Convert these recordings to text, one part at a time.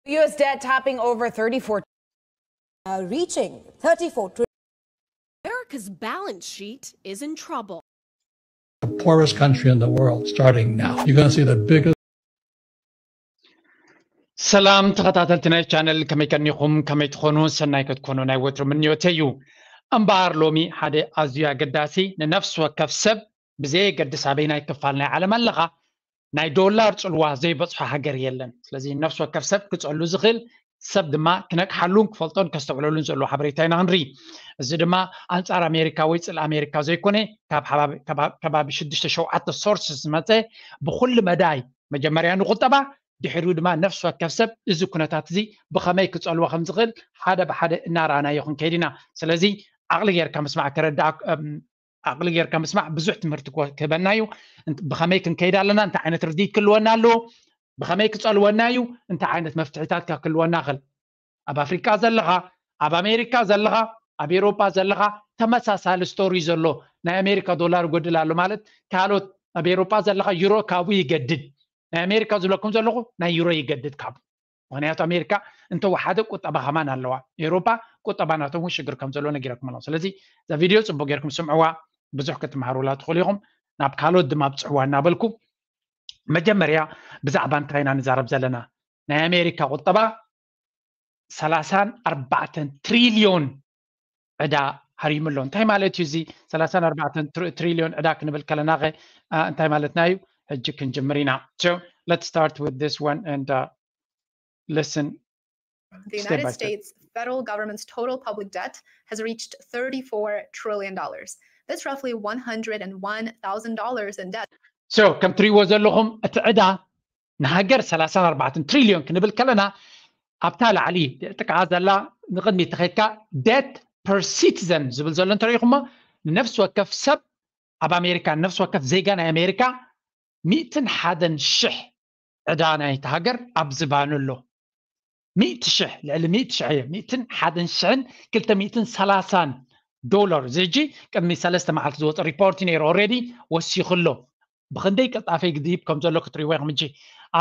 U S debt topping over thirty-four, uh, reaching thirty-four trillion. America's balance sheet is in trouble. The poorest country in the world, starting now. You're going to see the biggest. ሰላም ተኸታተልቲ ናይ ቻነል፣ ከመይ ቀኒኹም? ከመይ ትኾኑ? ሰናይ ክትኮኑ ናይ ወትሩ ምንዮተይ እዩ። እምበኣር ሎሚ ሓደ ኣዝዩ ኣገዳሲ፣ ንነፍሲ ወከፍ ሰብ ብዘየገድስ ኣበይናይ ክፋል ናይ ዓለም ኣለኻ፣ ናይ ዶላር ጽልዋ ዘይበጽሖ ሃገር የለን። ስለዚ ነፍሲ ወከፍ ሰብ ክጸሉ ዝኽእል፣ ሰብ ድማ ክነቅሓሉን ክፈልጦን ከስተውዕለሉን ዘለዎ ሓበሬታ ኢና ክንርኢ። እዚ ድማ ኣንጻር ኣሜሪካ ወይ ጽል ኣሜሪካ ዘይኮነ፣ ካብ ሓባብ-፣ ከባብ-፣ ከባቢ ሽዱሽተ ሸውዓተ ሶርስስ ዝመጸ፣ ብኹሉ መዳይ፣ መጀመርያ ንቁጠባ፣ ድሕሪኡ ድማ ነፍሲ ወከፍ ሰብ እዚ ኩነታት እዚ ብኸመይ ክጸልዎ ከም ዝኽእል ሓደ ብሓደ እናረኣናዮ ክንከይድ ኢና። ስለዚ ዓቕሊ ጌርካ ምስማዕ ከረዳእ፣ እም፣ ዓቕሊ ጌርካ ምስማዕ ብዙሕ ትምህርቲ ክወ-፣ ክህበና እዩ። እንት-፣ ብኸመይ ክንከይድ ኣለና፣ እንታይ ዓይነት ርድኢት ክህልወና ኣለዎ፣ ብኸመይ ክጸልወና እዩ፣ እንታይ ዓይነት መፍትሒታት ከ ክህልወና ይኽእል። ኣብ ኣፍሪቃ ዘለኻ፣ ኣብ ኣሜሪካ ዘለኻ፣ ኣብ ኤውሮጳ ዘለኻ ተመሳሳሊ ስቶሪ ዘሎ፣ ናይ ኣሜሪካ ዶላር ይጎድል ኣሎ ማለት፣ ካልኦት ኣብ ኤውሮጳ ዘለኻ ዩሮ ካብኡ ይገድድ። ናይ ኣሜሪካ ዝብለኩም ዘለኹ ናይ ዩሮ ይገድድ ካብኡ። ምኽንያቱ ኣሜሪካ እንተወሓደ ቁጠባ ከማን ኣለዋ። ኤውሮጳ ቁጠባ ናቶም እውን ሽግር ከም ዘሎ ነጊረኩም ኣለኹ። ስለዚ እዛ ቪድዮ ጽቡቅ ጌርኩም ስምዕዋ፣ ብዙሕ ክትመሃሩላ ትኽእሉ ኢኹም። ናብ ካልኦት ድማ ብጽሕዋ እናበልኩ፣ መጀመርያ ብዛዕባ እንታይ ኢና ንዛረብ ዘለና? ናይ ኣሜሪካ ቁጠባ ሰላሳን ኣርባዕተን ትሪልዮን ዕዳ ሃሪሙ ኣሎ። እንታይ ማለት እዩ እዚ ሰላሳን ኣርባዕተን ትሪ-፣ ትሪልዮን ዕዳ ክንብል ከለና ኸ፣ አ፣ እንታይ ማለትና እዩ? ሕጂ ክንጅምር ኢና። So let's start with this one and, uh, listen. The step United by step. States federal government's total public debt has reached thirty-four trillion dollars. That's roughly one hundred and one thousand dollars in debt. So ከም ትሪእዎ ዘለኹም እቲ ዕዳ ንሃገር ሰላሳን ኣርባዕተን ትሪልዮን ክንብል ከለና፣ ኣብታ ላዕሊ ጥቃ ዘላ ንቕድሚት ተኸድካ debt per citizen ዝብል ዘሎ እንተሪኢኹሞ፣ ንነፍሲ ወከፍ ሰብ ኣብ ኣሜሪካ፣ ንነፍሲ ወከፍ ዜጋ ናይ ኣሜሪካ ሚእትን ሓደን ሽሕ ዕዳ ናይቲ ሃገር ኣብ ዝባኑ ኣሎ። ሚእቲ ሽሕ፣ ልዕሊ ሚእቲ ሽሕ እየ፣ ሚእትን ሓደን ሽሕን ክልተ ሚእትን ሰላሳን ዶላር። እዚ ሕጂ ቅድሚ ሰለስተ መዓልቲ ዝወፀ ሪፖርት እዩ ነይሩ፣ ኦልሬዲ ወሲኹ ኣሎ። ብኽንደይ ቅልጣፈ ይግድይብ ከም ዘሎ ክትሪእዎ ኢኹም። ሕጂ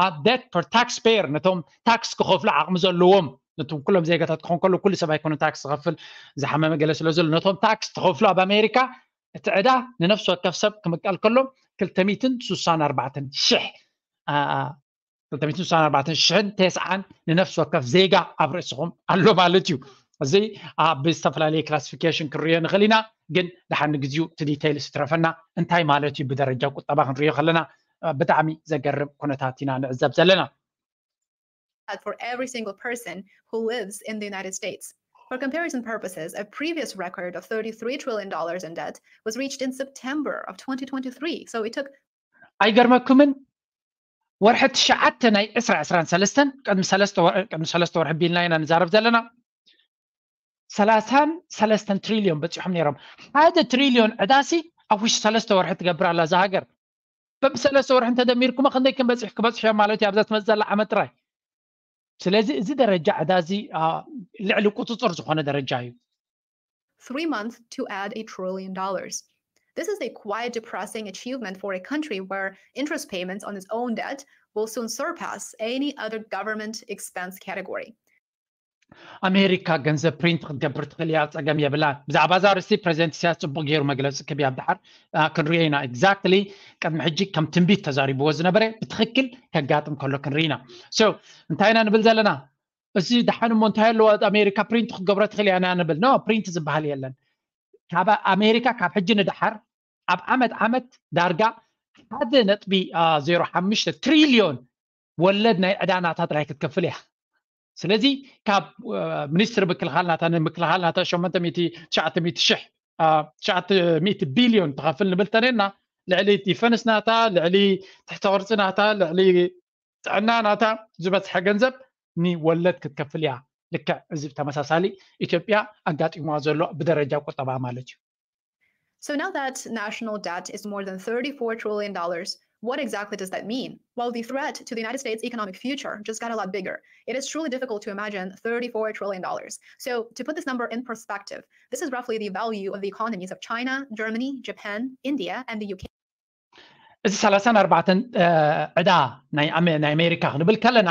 ኣብ debt per taxpayer፣ ነቶም ታክስ ክኸፍሉ ዓቕሚ ዘለዎም፣ ነቶም ኩሎም ዜጋታት ክኾን ከሎ፣ ኩሉ ሰብ ኣይኮነን ታክስ ዝኸፍል፣ ዝሓመመ ገለ ስለ ዘሎ፣ ነቶም ታክስ ትኸፍሉ ኣብ ኣሜሪካ፣ እቲ ዕዳ ንነፍሲ ወከፍ ሰብ ክምቀል ከሎ ክልተ ሚእትን ስሳን ኣርባዕተን ሽሕ፣ አ፣ አ፣ ክልተ ሚእትን ስሳን ኣርባዕተን ሽሕን ተስዓን ንነፍሲ ወከፍ ዜጋ ኣብ ርእስኹም ኣሎ ማለት እዩ። እዚ ኣብ ዝተፈላለየ ክላሲፊኬሽን ክንሪኦ ንኽእል ኢና፣ ግን ደሓን ንግዚኡ እቲ ዲቴይልስ ይትረፈና። እንታይ ማለት እዩ ብደረጃ ቁጠባ ክንሪኦ ከለና፣ አ፣ ብጣዕሚ ዘገርም ኩነታት ኢና ንዕዘብ ዘለና። That for every single person who lives in the United States. For comparison purposes, a previous record of thirty-three trillion dollars in debt was reached in September of twenty twenty-three. So it took ኣይገርመኩምን? ወርሒ ትሽዓተ ናይ ዕስራ ዕስራን ሰለስተን፣ ቅድሚ ሰለስተ ወር-፣ ቅድሚ ሰለስተ ወርሒ ቢልና ኢና ንዛረብ ዘለና። ሰላሳን ሰለስተን ትሪልዮን በጺሖም ነይሮም። ሓደ ትሪልዮን ዕዳሲ ኣብ ውሽጢ ሰለስተ ወርሒ ትገብር ኣላ እዛ ሃገር። በብሰለስተ ወርሒ እንተደሚርኩሞ ክንደይ ክንበጽሕ፣ ክበጽሑ እዮም ማለት እዩ ኣብዛ ትመጽእ ዘላ ዓመት ጥራይ። ስለዚ እዚ ደረጃ ዕዳ እዚ፣ አ፣ ልዕሊ ቁጽጽር ዝኾነ ደረጃ እዩ። Three months to add a trillion dollars. This is a quite depressing achievement for a country where interest payments on its own debt will soon surpass any other government expense category. ኣሜሪካ ገንዘብ ፕሪንት ክትገብር ትኽእል እያ፣ ጸገም የብላ። ብዛዕባ እዛ ኣርእስቲ ፕሬዚደንት ኢሳያስ ጽቡቕ ገይሩ መግለጺ ክህብ ኣብ ድሓር፣ አ፣ ክንሪኦ ኢና። ኤግዛክትሊ ቅድሚ ሕጂ ከም ትንቢት ተዛሪብዎ ዝነበረ ብትኽክል ከጋጥም ከሎ ክንርኢ ኢና። ሶ እንታይ ኢና ንብል ዘለና? እዚ ደሓን እሞ እንታይ ኣለዎ? ኣሜሪካ ፕሪንት ክትገብሮ ትኽእል እያ ኢና ንብል። ኖ፣ ፕሪንት ዝበሃል የለን። ካብ ኣሜሪካ ካብ ሕጂ ንደሓር ኣብ ዓመት ዓመት ዳርጋ ሓደ ነጥቢ ዜሮ ሓሙሽተ ትሪልዮን ወለድ ናይ ዕዳ ናታ ጥራይ ክትከፍል እያ። ስለዚ ካብ፣ አ፣ ሚኒስትሪ ምክልኻል ናታ፣ ንምክልኻል ናታ ሸሞንተ ሚእቲ፣ ትሽዓተ ሚእቲ ሽሕ፣ አ፣ ትሽዓተ ሚእቲ ቢልዮን ትኸፍል ንብል ተነና፣ ልዕሊ ዲፈንስ ናታ፣ ልዕሊ ትሕተ ቅርጺ ናታ፣ ልዕሊ ጥዕና ናታ ዝበጽሐ ገንዘብ ንወለድ ክትከፍል እያ። ልክዕ እዚ ተመሳሳሊ ኢትዮጵያ ኣጋጢምዋ ዘሎ ብደረጃ ቁጠባ ማለት እዩ። So now that national debt is more than thirty-four trillion dollars, What exactly does that mean? Well, the threat to the United States' economic future just got a lot bigger. It is truly difficult to imagine thirty-four trillion dollars. So, to put this number in perspective, this is roughly the value of the economies of China, Germany, Japan, India, and the U K. እዚ ሰላሳን ኣርባዕተን ዕዳ ናይ ኣመ- ናይ ኣሜሪካ ክንብል ከለና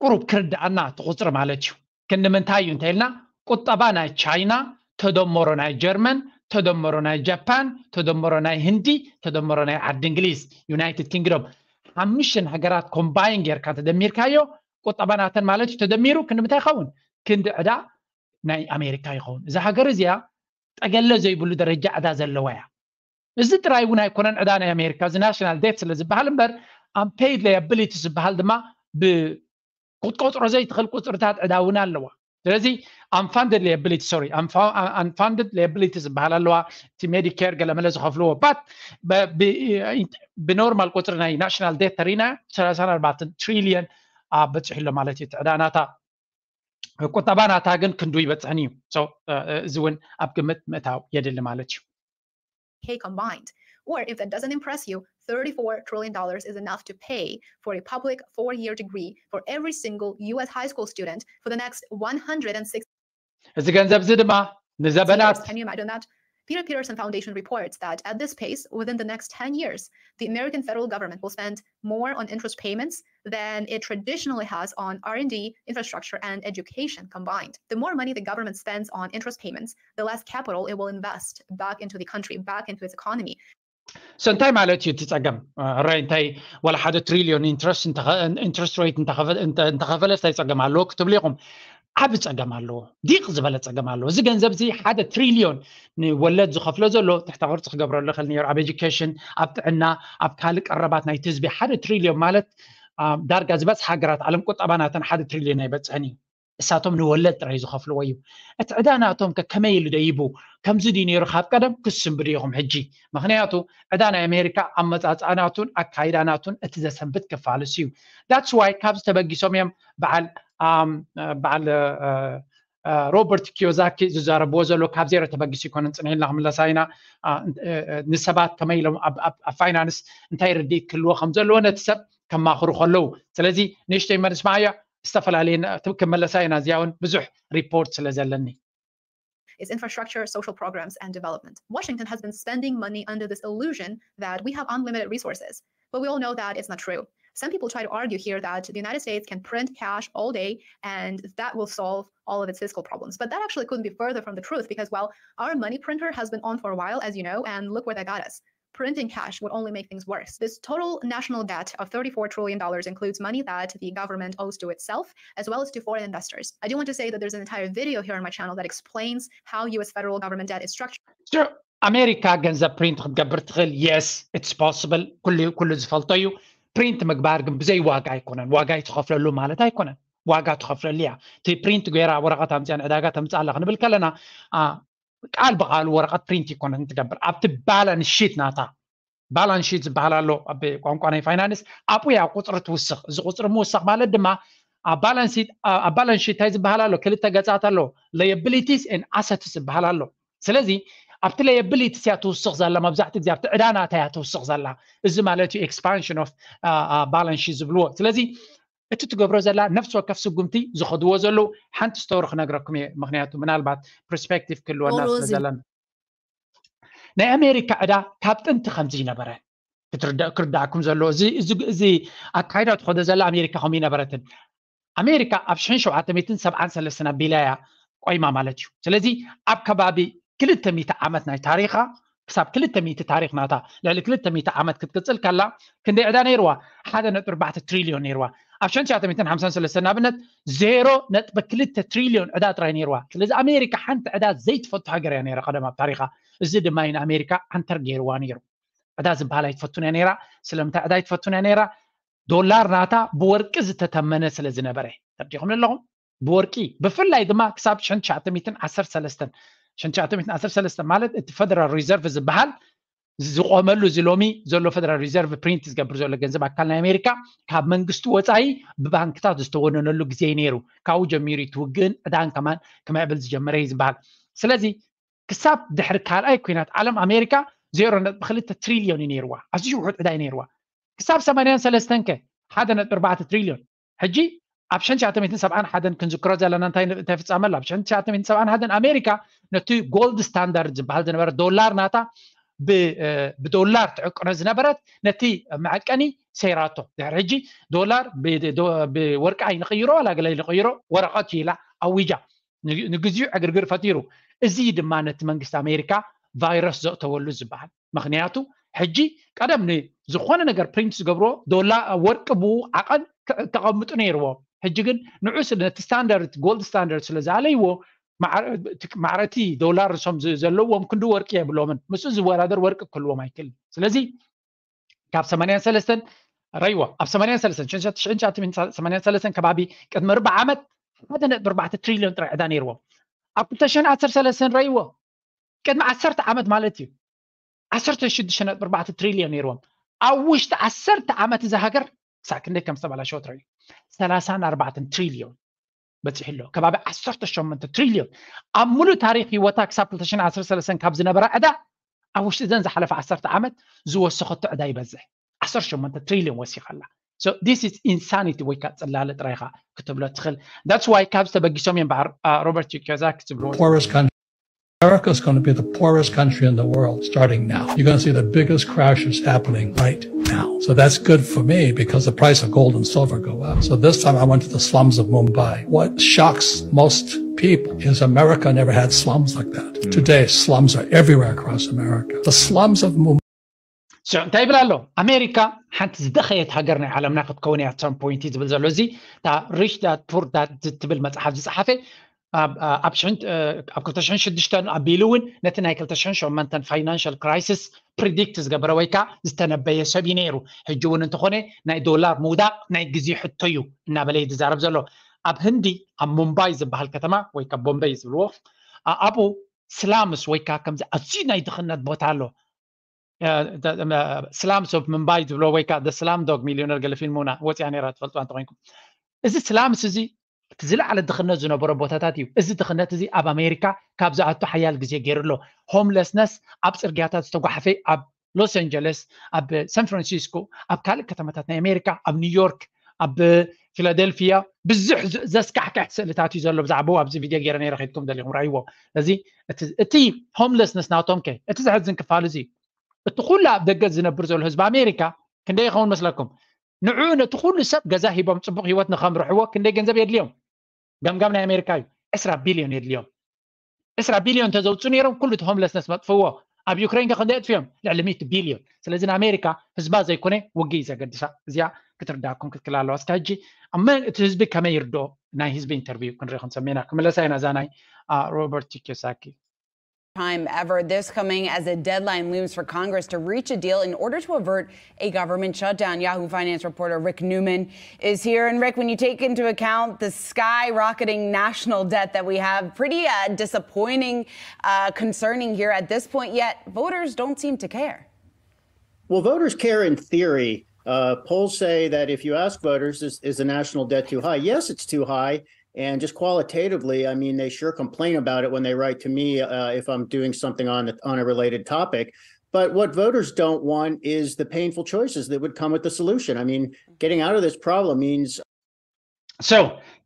ቁሩብ ክርድኣና እቲ ቁፅሪ ማለት እዩ። ክንዲ ምንታይ እዩ እንተኢልና ቁጠባ ናይ ቻይና ተደመሮ ናይ ጀርመን ተደመሮ ናይ ጃፓን ተደመሮ ናይ ህንዲ ተደመሮ ናይ ዓዲ እንግሊዝ ዩናይትድ ኪንግዶም ሓሙሽተን ሃገራት ኮምባይን ጌርካ ተደሚርካዮ ቁጠባ ናተን ማለት እዩ ተደሚሩ ክንዲ ምንታይ ይኸውን ክንዲ ዕዳ ናይ ኣሜሪካ ይኸውን። እዛ ሃገር እዚኣ ጠገለ ዘይብሉ ደረጃ ዕዳ ዘለዋ እያ። እዚ ጥራይ እውን ኣይኮነን ዕዳ ናይ ኣሜሪካ እዚ ናሽናል ዴት ስለ ዝበሃል እምበር unpaid liabilities ዝበሃል ድማ ብክትቆፅሮ ዘይትኽእል ቁፅርታት ዕዳ እውን ኣለዋ። ስለዚ unfunded liability sorry unfunded liabilities ዝበሃል ኣለዋ። እቲ ሜዲኬር ገለመለ ዝኸፍልዎ but ብኖርማል ቁፅሪ ናይ ናሽናል ዴት ተሪና ሰላሳን ኣርባዕተን ትሪልዮን በፂሑ ኣሎ ማለት እዩ። እቲ ዕዳ ናታ ቁጠባ ናታ ግን ክንዱ ይበፅሕን እዩ። እዚ እውን ኣብ ግምት ምእታው የድሊ ማለት እዩ። K combined. Or if that doesn't impress you, thirty-four trillion dollars is enough to pay for a public four-year degree for every single U S high school student for the next one hundred and sixty እዚ ገንዘብ እዚ ድማ ንዘበናት Can you imagine that? Peter Peterson Foundation reports that at this pace, within the next ten years, the American federal government will spend more on interest payments than it traditionally has on R and D, infrastructure, and education combined. The more money the government spends on interest payments, the less capital it will invest back into the country, back into its economy. So እንታይ ማለት እዩ እቲ ፀገም ራይ እንታይ ወላ ሓደ ትሪልዮን interest rate እንተኸፈለ እንታይ ፀገም ኣለዎ ክትብሉ ኢኹም። ዓብ ፀገም ኣለዎ፣ ዲቕ ዝበለ ፀገም ኣለዎ። እዚ ገንዘብ እዚ ሓደ ትሪልዮን ንወለድ ዝኸፍሎ ዘሎ ትሕተ ቅርፂ ክገብረሉ ይኽእል ነይሩ ኣብ education፣ ኣብ ጥዕና፣ ኣብ ካልእ ቀረባት ናይቲ ህዝቢ። ሓደ ትሪልዮን ማለት ዳርጋ ዝበፅሓ ሃገራት ዓለም ቁጠባ ናተን ሓደ ትሪልዮን ኣይበፅሕን እዩ። እሳቶም ንወለድ ጥራይ ዝኸፍልዎ እዩ። እቲ ዕዳ ናቶም ከ ከመይ ኢሉ ደይቡ? ከምዚ ድዩ ነይሩ ካብ ቀደም? ክስንብዱ ኢኹም ሕጂ። ምኽንያቱ ዕዳ ናይ ኣሜሪካ ኣመፃፅኣ ናቱን ኣካይዳ ናቱን እቲ ዘሰንብት ክፋልስ እዩ። That's why ካብዚ ተበጊሶም እዮም በዓል በዓል ሮበርት ኪዮዛኪ ዝዛረብዎ ዘሎ ካብ ዜሮ ተበጊሱ ይኮነን ፅንሒልና ክምለሳ ኢና። ንሰባት ከመይ ኢሎም ኣብ ፋይናንስ እንታይ ርድኢት ክህልዎ ከም ዘለዎ ነቲ ሰብ ከማኽሩ ከለዉ። ስለዚ ንእሽተይ መልስ ማያ ዝተፈላለየ ክመለሳ ኢና እዚኣ እውን ብዙሕ ሪፖርት ስለ ዘለኒ። Is infrastructure, social programs, and development. Washington has been spending money under this illusion that we have unlimited resources, but we all know that it's not true. Some people try to argue here that the United States can print cash all day and that will solve all of its fiscal problems. But that actually couldn't be further from the truth because, well, our money printer has been on for a while, as you know, and look where that got us. Printing cash would only make things worse. This total national debt of thirty-four trillion dollars includes money that the government owes to itself as well as to foreign investors. I do want to say that there's an entire video here on my channel that explains how U S federal government debt is structured. ኣሜሪካ ገንዘብ ፕሪንት ክትገብር ትኽእል። Yes, it's possible. ኩሉ ዝፈልጦ እዩ። ፕሪንት ምግባር ግን ብዘይ ዋጋ ኣይኮነን። ዋጋ ይትኸፍለሉ ማለት ኣይኮነን። ዋጋ ትኸፍለሉ እያ። እቲ ፕሪንት ገይራ ወረቐት ኣምፅያ ንዕዳጋ ተምፅእ ኣላ ክንብል ከለና ቃል ብቃሉ ወረቐት ፕሪንት ይኮነን ትገብር። ኣብቲ ባላንስ ሺት ናታ ባላንስ ሺት ዝበሃል ኣሎ ኣብ ቋንቋ ናይ ፋይናንስ፣ ኣብኡ እያ ቁፅሪ ትውስኽ። እዚ ቁፅሪ ምውሳኽ ማለት ድማ ኣብ ባላንስ ሺት እንታይ ዝበሃል ኣሎ? ክልተ ገፃት ኣሎ፣ liabilities and assets ዝበሃል ኣሎ። ስለዚ ኣብቲ liabilities እያ ትውስኽ ዘላ፣ መብዛሕትኡ ግዜ ኣብቲ ዕዳ ናታ እያ ትውስኽ ዘላ። እዚ ማለት እዩ expansion of balance sheet ዝብልዎ። ስለዚ እቲ ትገብሮ ዘላ ነፍሲ ወከፍ ስጉምቲ ዝኸድዎ ዘለዉ ሓንቲ ስቶሪ ክነግረኩም እየ። ምክንያቱ ምናልባት ፐርስፔክቲቭ ክህልወና ስለዘለና ናይ ኣሜሪካ ዕዳ ካብ ጥንቲ ከምዚ ይነበረ ክርዳእኩም ዘለዎ እዚ ኣካይዳ ትኸዶ ዘላ ኣሜሪካ ከምኡ ይነበረትን። ኣሜሪካ ኣብ ሽሕን ሸውዓተ ሚእትን ሰብዓን ሰለስተን ኣቢላ እያ ቆይማ ማለት እዩ። ስለዚ ኣብ ከባቢ ክልተ ሚእቲ ዓመት ናይ ታሪኻ ክሳብ ክልተ ሚእቲ ታሪኽ ናታ ልዕሊ ክልተ ሚእቲ ዓመት ክትቅፅል ከላ ክንደይ ዕዳ ነይርዋ? ሓደ ነጥቢ ኣርባዕተ ትሪልዮን ነይርዋ። ኣብ ሽሕን ትሽዓተ ሚእትን ሓምሳን ሰለስተን ንኣብነት ዜሮ ነጥቢ ክልተ ትሪልዮን ዕዳ ጥራይ ነይርዋ። ስለዚ ኣሜሪካ ሓንቲ ዕዳ ዘይትፈቱ ሃገር እያ ነይራ ቀደም ኣብ ታሪኻ። እዚ ድማ እዩ ንኣሜሪካ ዓንተር ገይርዋ ነይሩ። ዕዳ ዝበሃል ኣይትፈቱን እያ ነይራ። ስለምንታይ ዕዳ ኣይትፈቱን እያ ነይራ? ዶላር ናታ ብወርቂ ዝተተመነ ስለ ዝነበረ። ተርዲኹም ኣለኹም? ብወርቂ ብፍላይ ድማ ክሳብ ሽሕን ትሽዓተ ሚእትን ዓሰርተ ሰለስተን ሽሕን ትሽዓተ ሚእትን ዓሰርተ ሰለስተን ማለት እቲ ፈደራል ሪዘርቭ ዝበሃል ዝቆመሉ እዚ ሎሚ ዘሎ ፈደራል ሪዘርቭ ፕሪንት ዝገብር ዘሎ ገንዘብ ኣካል ናይ ኣሜሪካ ካብ መንግስቲ ወፃኢ ብባንክታት ዝተወነነሉ ግዜ እዩ ነይሩ። ካብኡ ጀሚሩ እዩ እቲ ውግእን ዕዳን ከማን ክምዕብል ዝጀመረ እዩ ዝበሃል። ስለዚ ክሳብ ድሕሪ ካልኣይ ኩናት ዓለም ኣሜሪካ ዜሮ ነጥቢ ክልተ ትሪልዮን እዩ ነይርዋ። ኣዝዩ ውሑድ ዕዳ እዩ ነይርዋ። ክሳብ ሰማንያን ሰለስተን ከ ሓደ ነጥቢ ኣርባዕተ ትሪልዮን። ሕጂ ኣብ ሽሕን ትሽዓተ ሚእትን ሰብዓን ሓደን ክንዝክሮ ዘለና እንታይ እንታይ ፍጻመ ኣሎ? ኣብ ሽሕን ትሽዓተ ሚእትን ሰብዓን ሓደን ኣሜሪካ ነቲ ጎልድ ስታንዳርድ ዝበሃል ዝነበረ ዶላር ናታ ብ- እ፣ ብዶላር ትዕቅኖ ዝነበረት ነቲ መዐቀኒ ሰይራቶ። ድሕሪ ሕጂ ዶላር ብ- ዶ- ብወርቂ ኣይንቕይሮ ዋላ ገለ ኣይንቕይሮ፣ ወረቐት ኢላ ኣዊጃ። ን- ንግዚኡ ዕግርግር ፈጢሩ። እዚ ድማ ነቲ መንግስቲ ኣሜሪካ ቫይረስ ዘእተወሉ ዝበሃል። ምኽንያቱ ሕጂ ቀደም ንዝኾነ ነገር ፕሪንት ዝገብርዎ ዶላ ወርቂ ብኡ ዓቐን ክ- ከቐምጡ ነይርዎ። ሕጂ ግን ንዑ ስለ ነቲ ስታንዳርድ ጎልድ ስታንዳርድ ስለ ዝኣለይዎ ማዕረ- እቲ- ማዕረቲ ዶላር ንሶም ዝ- ዘለዎም ክንዲ ወርቂ የብሎምን። ምስኡ ዝወዳደር ወርቂ ክህልዎም ኣይክእልን። ስለዚ ካብ ሰማንያን ሰለስተን ረይዎ ኣብ ሰማንያን ሰለስተን ሽሕን ትሽዓተ ሚእትን ሰማንያን ሰለስተን ከባቢ ቅድሚ ኣርባዓ ዓመት ሓደ ነጥቢ ኣርባዕተ ትሪልዮን ጥራይ ዕዳ ነይርዎም። ኣብ ክልተ ሽሕን ዓሰርተ ሰለስተን ረይዎ ቅድሚ ዓሰርተ ዓመት ማለት እዩ ዓሰርተ ሽዱሽተ ነጥቢ ኣርባዕተ ትሪልዮን ነይርዎም። ኣብ ውሽጢ ዓሰርተ ዓመት እዛ ሃገር ክሳብ ክንደይ ከም ዝተበላሸወት ረዩ። ሰላሳን ኣርባዕተን ትሪልዮን በፂሑ ኣሎ። ከባቢ ዓሰርተ ሸሞንተ ትሪልዮን ኣብ ሙሉእ ታሪክ ህይወታ ክሳብ ክልተ ሽሕን ዓሰርተ ሰለስተን ካብ ዝነበራ ዕዳ ኣብ ውሽጢ ዘን ዝሓለፈ ዓሰርተ ዓመት ዝወሰኸቶ ዕዳ ይበዝሕ። ዓሰርተ ሸሞንተ ትሪልዮን ወሲኻ ኣላ። So this is insanity ወይ ከዓ ፅላለ ጥራይኻ ክትብሎ ትኽእል። That's why ካብ ዝተበጊሶም እዮም በዓል ሮበርት ኪዮሳኪ ዝብልዎ። Poorest country. America is going to be the poorest country in the world starting now. You're going to see the biggest crashes happening right now. So that's good for me because the price of gold and silver go up. So this time I went to the slums of Mumbai. What shocks most people is America never had slums like that. Today, slums are everywhere across America. The slums of Mumbai. እንታይ ይብል ኣሎ? ኣሜሪካ ሓንቲ ዝደኸየት ሃገር ናይ ዓለምና ክትከውን እያ። Some point ዝብል ዘሎ እዚ እታ ሪች ዳድ ፑር ዳድ ትብል መፅሓፍ ዝፀሓፈ ኣብ ክልተ ሽሕን ሽዱሽተን ኣቢሉ እውን ነቲ ናይ ክልተ ሽሕን ሸሞንተን ፋይናንሻል ክራይሲስ ፕሪዲክት ዝገበረ ወይ ከዓ ዝተነበየ ሰብ እዩ ነይሩ። ሕጂ እውን እንተኾነ ናይ ዶላር ምውዳቕ ናይ ግዜ ሕቶ እዩ እናበለ እዩ ዝዛረብ ዘሎ። ኣብ ህንዲ ኣብ ሙምባይ ዝበሃል ከተማ ወይ ከዓ ቦምበይ ዝብልዎ ኣብኡ ስላምስ ወይ ከዓ ከምዚ ኣዝዩ ናይ ድኽነት ቦታ ኣሎ። ስላምስ ኦፍ ምምባይ ዝብሎ ወይ ከዓ ስላም ዶግ ሚሊዮነር ገለ ፊልም ና ወፅያ ነራ ትፈልጥዋ እንተኮይንኩም እዚ ስላምስ እዚ እቲ ዝለዓለ ድኽነት ዝነበሮ ቦታታት እዩ። እዚ ድኽነት እዚ ኣብ ኣሜሪካ ካብ ዝኣቱ ሓያል ግዜ ገይሩ ኣሎ። ሆምለስነስ ኣብ ፅርግያታት ዝተጓሓፈ ኣብ ሎስ ኣንጀለስ፣ ኣብ ሳን ፍራንሲስኮ፣ ኣብ ካልእ ከተማታት ናይ ኣሜሪካ፣ ኣብ ኒውዮርክ፣ ኣብ ፊላደልፊያ ብዙሕ ዘስካሕክሕ ስእልታት እዩ ዘሎ። ብዛዕባኡ ኣብዚ ቪድዮ ገይረ ነይረ፣ ከይድኩም ደሊኹም ርኣይዎ። እዚ እቲ ሆምለስነስ ናቶም ከ እቲ ዘሕዝን ክፋል እዚ እቲ ኩሉ ኣብ ደገ ዝነብር ዘሎ ህዝቢ ኣሜሪካ ክንደይ ይኸውን መስለኩም? ንዑ ነቲ ኩሉ ሰብ ገዛ ሂቦም ፅቡቅ ህይወት ንከምርሕዎ ክንደይ ገንዘብ የድልዮም? ገምጋም ናይ ኣሜሪካ እዩ። ዕስራ ቢልዮን የድልዮም። ዕስራ ቢልዮን እንተዘውፅኡ ነይሮም ኩሉ እቲ ሆምለስነስ መጥፍዎ። ኣብ ዩክሬን ከ ክንደይ ኣጥፍዮም? ልዕሊ ሚእቲ ቢልዮን። ስለዚ ንኣሜሪካ ህዝባ ዘይኮነ ውግእ እዩ ዘገድሳ። እዚኣ ክትርዳእኩም ክትክል ኣለዋ። እስካ ሕጂ ኣብ መን እቲ ህዝቢ ከመይ ይርድኦ? ናይ ህዝቢ ኢንተርቪው ክንርኢ ክንሰሜና ክምለሳ ኢና እዛ ናይ ሮበርት ኪዮሳኪ። Time ever. This coming as a deadline looms for Congress to reach a deal in order to avert a government shutdown. Yahoo Finance reporter Rick Newman is here. And Rick, when you take into account the skyrocketing national debt that we have, pretty uh, disappointing, uh, concerning here at this point, yet voters don't seem to care. Well, voters care in theory. Uh, polls say that if you ask voters, is, is the national debt too high? Yes, it's too high. And just qualitatively, I mean, they sure complain about it when they write to me uh, if I'm doing something on on a related topic. But what voters don't want is the painful choices that would come with the solution. I mean, getting out of this problem means so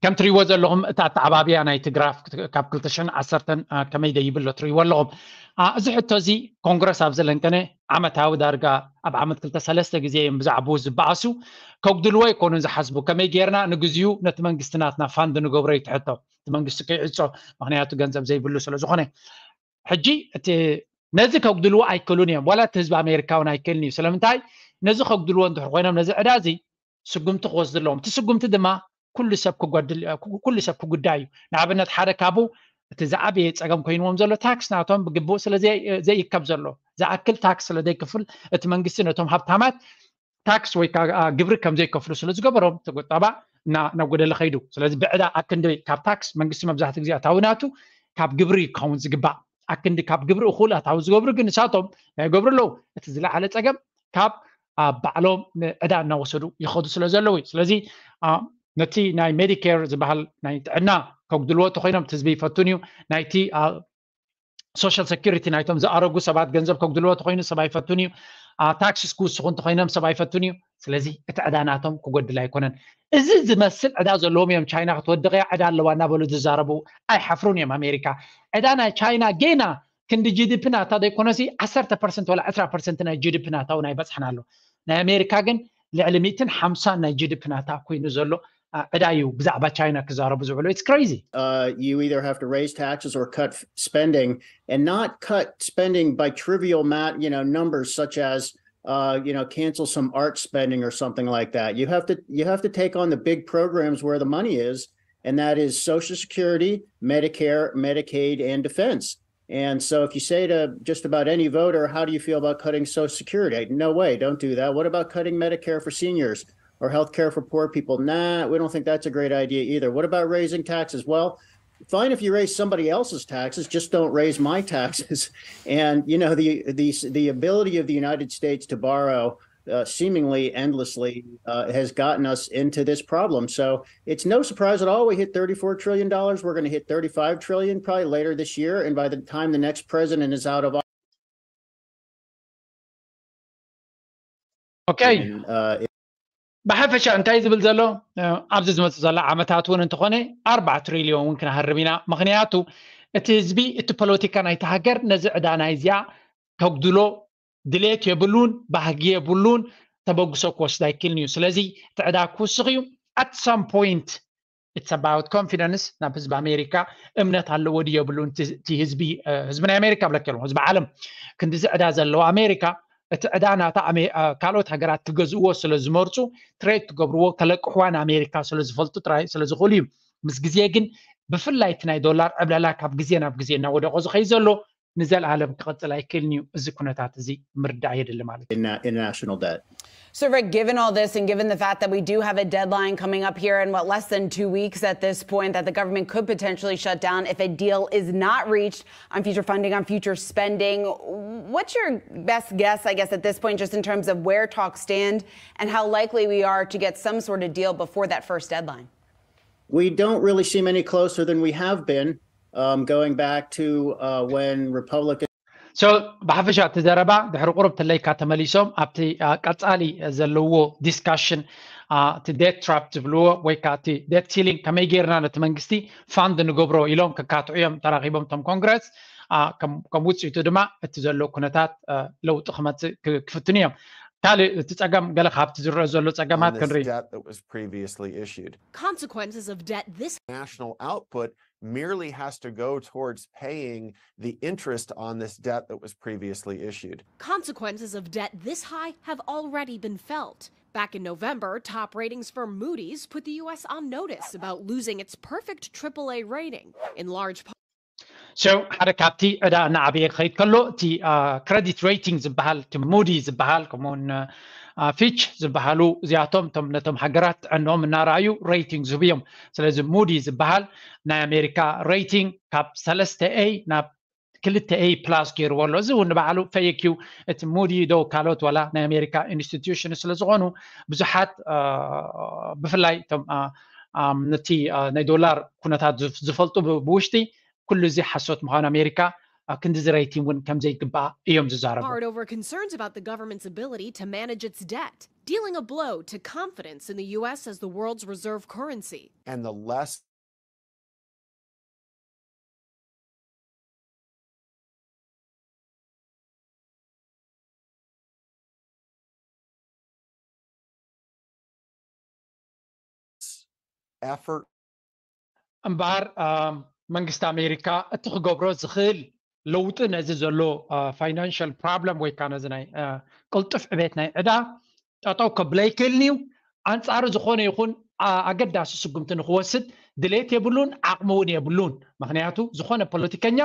ከም ትሪእዎ ዘለኹም እታ ኣተዓባብያ ናይቲ ግራፍ ካብ ክልተ ሽሕን ዓሰርተን ከመይ ደይብሎ ትሪእዎ ኣለኹም። እዚ ሕቶ እዚ ኮንግረስ ኣብ ዘለንቀነ ዓመታዊ ዳርጋ ኣብ ዓመት ክልተ ሰለስተ ግዜ እዮም ብዛዕባኡ ዝበኣሱ። ከጉድልዎ ኣይኮኑን ዝሓስቡ፣ ከመይ ጌርና ንግዚኡ ነቲ መንግስቲ ናትና ፋንድ ንገብሮ እዩ እቲ ሕቶ። እቲ መንግስቲ ከይዕጾ፣ ምክንያቱ ገንዘብ ዘይብሉ ስለ ዝኾነ። ሕጂ እቲ ነዚ ከጉድልዎ ኣይክእሉን እዮም፣ ዋላ እቲ ህዝቢ ኣሜሪካ እውን ኣይክእልን እዩ። ስለምንታይ? ነዚ ከጉድልዎ እንድሕር ኮይኖም ነዚ ዕዳ እዚ ስጉምቲ ክወስዱ ኣለዎም። እቲ ስጉምቲ ድማ ኩሉ ሰብ ክጎድል ኩሉ ሰብ ክጉዳይ እዩ። ንኣብነት ሓደ ካብኡ እቲ ዝዓበየ ፀገም ኮይንዎም ዘሎ ታክስ ናቶም ብግቡእ ስለ ዘይከብ ዘሎ ዝኣክል ታክስ ስለ ዘይክፍል እቲ መንግስቲ ነቶም ሃብታማት ታክስ ወይ ግብሪ ከም ዘይከፍሉ ስለ ዝገበሮም እቲ ቁጠባ እናጎደለ ከይዱ። ስለዚ ብዕዳ ኣክንዲ ካብ ታክስ መንግስቲ መብዛሕትኡ ግዜ ኣታዊ ናቱ ካብ ግብሪ ክኸውን ዝግባእ ኣክንዲ ካብ ግብሪ እኹል ኣታዊ ዝገብሩ ግን ንሳቶም እንታይ ይገብሩ ኣለዉ? እቲ ዝለዓለ ፀገም ካብ ኣብ ባዕሎም ዕዳ እናወሰዱ ይኸዱ ስለ ዘለዉ እዩ። ስለዚ ነቲ ናይ ሜዲኬር ዝበሃል ናይ ጥዕና ከጉድልዎ እንተኮይኖም እቲ ህዝቢ ይፈቱን እዩ። ናይቲ ሶሻል ሴኩሪቲ ናይቶም ዝኣረጉ ሰባት ገንዘብ ከጉድልዎ እንተኮይኑ ሰብ ኣይፈቱን እዩ። ታክስስ ክውስኹ እንተኮይኖም ሰብ ኣይፈቱን እዩ። ስለዚ እቲ ዕዳ ናቶም ክጎድል ኣይኮነን። እዚ ዝመስል ዕዳ ዘለዎም እዮም። ቻይና ክትወድቕ እያ፣ ዕዳ ኣለዋ እናበሉ ዝዛረቡ ኣይሓፍሩን እዮም። ኣሜሪካ ዕዳ ናይ ቻይና ጌና ክንዲ ጂ ዲ ፒ ናታ ዘይኮነሲ ዓሰርተ ፐርሰንት ወላ ዕስራ ፐርሰንት ናይ ጂ ዲ ፒ ናታ እውን ኣይበፅሐን ኣሎ። ናይ ኣሜሪካ ግን ልዕሊ ሚእትን ሓምሳን ናይ ጂ ዲ ፒ ናታ ኮይኑ ዘሎ ዕዳ እዩ ብዛዕባ ቻይና ክዛረቡ ዝውዕሉ። It's crazy. Uh, you either have to raise taxes or cut spending, and not cut spending by trivial mat, you know, numbers such as uh, you know, cancel some art spending or something like that. You have to you have to take on the big programs where the money is, and that is Social Security, Medicare, Medicaid, and defense. And so if you say to just about any voter, "How do you feel about cutting Social Security?" No way, don't do that. What about cutting Medicare for seniors or health care for poor people? Nah, we don't think that's a great idea either. What about raising taxes? Well, fine if you raise somebody else's taxes, just don't raise my taxes. And you know, the the the ability of the United States to borrow uh, seemingly endlessly uh, has gotten us into this problem. So it's no surprise at all we hit thirty-four trillion dollars. We're going to hit thirty-five trillion probably later this year, and by the time the next president is out of okay. And, uh, ብሓፈሻ እንታይ ዝብል ዘሎ ኣብዚ ዝመፅእ ዘሎ ዓመታት እውን እንተኾነ ኣርባዓ ትሪልዮን እውን ክንሃርም ኢና። ምክንያቱ እቲ ህዝቢ እቲ ፖለቲካ ናይቲ ሃገር ነዚ ዕዳ ናይዚኣ ከጉድሎ ድሌት የብሉን፣ ባህጊ የብሉን፣ ተበግሶ ክወስድ ኣይክልን እዩ። ስለዚ እቲ ዕዳ ክውስኽ እዩ። At some point it's about confidence። ናብ ህዝቢ ኣሜሪካ እምነት ኣለዎ ድዩ የብሉን? እቲ ህዝቢ ህዝቢ ናይ ኣሜሪካ ብለክ ኣለዎ ህዝቢ ዓለም ክንዲዚ ዕዳ ዘለዎ ኣሜሪካ እቲ ዕዳ ናታ ካልኦት ሃገራት ክገዝእዎ ስለ ዝመርፁ ትሬድ ክገብርዎ ከለቅሕዋ ንኣሜሪካ ስለ ዝፈልጡ ጥራይ ስለ ዝኽእሉ እዩ። ምስ ግዜ ግን ብፍላይ እቲ ናይ ዶላር ዕብለላ ካብ ግዜ ናብ ግዜ እናወደቆ ዝኸይ ዘሎ ንዘለኣለም ክቐፅል ኣይክእልን እዩ። እዚ ኩነታት እዚ ምርዳእ የድሊ ማለት እዩ። International debt. So, Rick, given all this and given the fact that we do have a deadline coming up here in what, less than two weeks at this point, that the government could potentially shut down if a deal is not reached on future funding, on future spending, what's your best guess, I guess, at this point, just in terms of where talks stand and how likely we are to get some sort of deal before that first deadline? We don't really seem any closer than we have been, um, going back to uh, when Republicans so ብሓፈሻ እቲ ዘረባ ድሕሪ ቁሩብ ትለይካ ተመሊሶም ኣብቲ ቀፃሊ ዘለዎ ዲስካሽን እቲ ዴት ትራፕ ዝብልዎ ወይ ከዓ እቲ ዴት ሲሊንግ ከመይ ጌርና ነቲ መንግስቲ ፋንድ ንገብሮ ኢሎም ክካትዑ እዮም ተራኪቦም እቶም ኮንግረስ። ከም ውፅኢቱ ድማ እቲ ዘሎ ኩነታት ለውጢ ክመፅእ ክፍትኑ እዮም። ካልእ እቲ ፀገም ገለ ካብቲ ዝረአ ዘሎ ፀገማት ክንርኢ። Consequences of debt this national output merely has to go towards paying the interest on this debt that was previously issued. Consequences of debt this high have already been felt. Back in November, top ratings firm Moody's put the U S on notice about losing its perfect triple A rating, in large part. So ሓደ ካብቲ ዕዳ እናዓበየ ክኸይድ ከሎ እቲ ክረዲት ሬቲንግ ዝበሃል እቲ ሙዲ ዝበሃል ከምኡውን ፊች ዝበሃሉ እዚኣቶም እቶም ነቶም ሃገራት ጥዕንኦም እናረኣዩ ሬቲንግ ዝህቡ እዮም። ስለዚ ሙዲ ዝበሃል ናይ ኣሜሪካ ሬቲንግ ካብ ሰለስተ ኤ ናብ ክልተ ኤ ፕላስ ገይርዎ ኣሎ። እዚ እውን ንባዕሉ ፈይክ እዩ። እቲ ሙዲ ዶ ካልኦት ዋላ ናይ ኣሜሪካ ኢንስቲትዩሽን ስለ ዝኾኑ ብዙሓት ብፍላይ እቶም ነቲ ናይ ዶላር ኩነታት ዝፈልጡ ብውሽጢ ኩሉ እዚ ሓሶት ምዃኑ ኣሜሪካ ኣብ ክንዲ እዚ ሬቲንግ እውን ከም ዘይግባኣ እዮም ዝዛረቡ። Hard over concerns about the government's ability to manage its debt, dealing a blow to confidence in the U S as the world's reserve currency. And the less effort. እምበኣር መንግስቲ ኣሜሪካ እቲ ክገብሮ ዝኽእል ለውጢ ነዚ ዘሎ ፋይናንሽል ፕሮብለም ወይ ከዓ ነዚ ናይ ቅልጡፍ ዕቤት ናይ ዕዳ ጠጠው ከብሎ ኣይክእልን እዩ። ኣንፃሩ ዝኾነ ይኹን ኣገዳሲ ስጉምቲ ንክወስድ ድሌት የብሉን፣ ዓቕሚ እውን የብሉን። ምክንያቱ ዝኾነ ፖለቲከኛ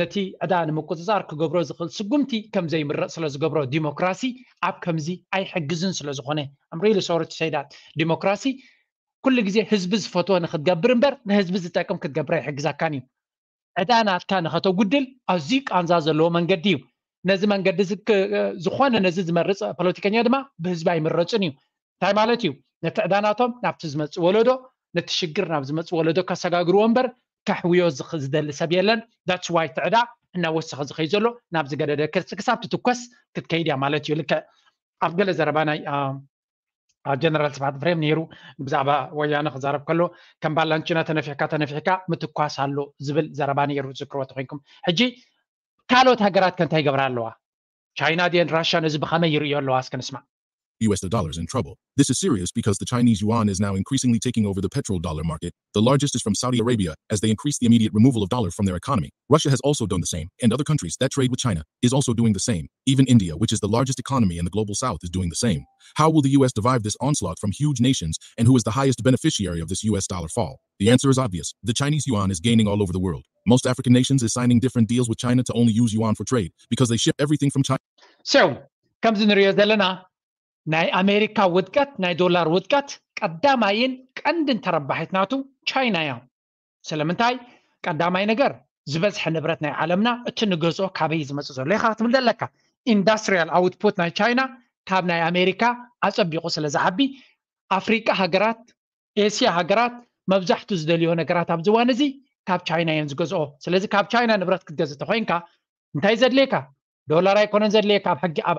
ነቲ ዕዳ ንምቁፅፃር ክገብሮ ዝኽእል ስጉምቲ ከም ዘይምረፅ ስለ ዝገብሮ ዲሞክራሲ ኣብ ከምዚ ኣይሕግዝን ስለ ዝኾነ I'm really sorry to say that. ዲሞክራሲ ኩሉ ግዜ ህዝቢ ዝፈትዎ ንክትገብር እምበር ንህዝቢ ዝጠቅም ክትገብር ኣይሕግዛካን እዩ። ዕዳ ናትካ ንኸተጉድል ኣዝዩ ቃንዛ ዘለዎ መንገዲ እዩ። ነዚ መንገዲ ዝኾነ ነዚ ዝመርፅ ፖለቲከኛ ድማ ብህዝቢ ኣይምረፅን እዩ። እንታይ ማለት እዩ? ነቲ ዕዳ ናቶም ናብቲ ዝመፅእ ወለዶ ነቲ ሽግር ናብ ዝመፅእ ወለዶ ከሰጋግርዎ እምበር ከሕውዮ ዝደሊ ሰብ የለን። That's why እቲ ዕዳ እናወሰኸ ዝኸይ ዘሎ ናብ ዝገደደ ክሳብ ትትኮስ ክትከይድ እያ ማለት እዩ። ልክዕ ኣብ ገለ ዘረባ ናይ ጀነራል ስብሓት ኤፍሬም ነይሩ ብዛዕባ ወያነ ክዛረብ ከሎ ከም ባላንችና ተነፊሕካ ተነፊሕካ ምትኳስ ኣሎ ዝብል ዘረባ ነይሩ ዝክርዎ ተኮይንኩም። ሕጂ ካልኦት ሃገራት ከ እንታይ ይገብራ ኣለዋ? ቻይና ድየን ራሻ ነዚ ብኸመይ ይርእዮ ኣለዋ? እስከ ንስማዕ። U S the dollar's in trouble. This is serious because the Chinese yuan is now increasingly taking over the petrodollar market. The largest is from Saudi Arabia as they increase the immediate removal of dollar from their economy. Russia has also done the same, and other countries that trade with China is also doing the same. Even India, which is the largest economy in the global south, is doing the same. How will the U S survive this onslaught from huge nations, and who is the highest beneficiary of this U S dollar fall? The answer is obvious. The Chinese yuan is gaining all over the world. Most African nations is signing different deals with China to only use yuan for trade because they ship everything from China. So ከምዚ ንሪኦ ዘለና ናይ ኣሜሪካ ውድቀት ናይ ዶላር ውድቀት ቀዳማይን ቀንድን ተረባሒት ናቱ ቻይና እያ። ስለምንታይ? ቀዳማይ ነገር ዝበዝሐ ንብረት ናይ ዓለምና እቲ ንገዝኦ ካበይ ዝመፅእ ዘሎ ኢኻ ክትብል ዘለካ። ኢንዳስትሪያል ኣውትፑት ናይ ቻይና ካብ ናይ ኣሜሪካ ኣፀቢቑ ስለ ዝዓቢ ኣፍሪቃ ሃገራት፣ ኤስያ ሃገራት መብዛሕቱ ዝደልዮ ነገራት ኣብዚ እዋን እዚ ካብ ቻይና እየን ዝገዝኦ። ስለዚ ካብ ቻይና ንብረት ክትገዝእ ተኮይንካ እንታይ ዘድልየካ? ዶላር ኣይኮነን ዘድልየካ። ኣብ ሕጊ ኣብ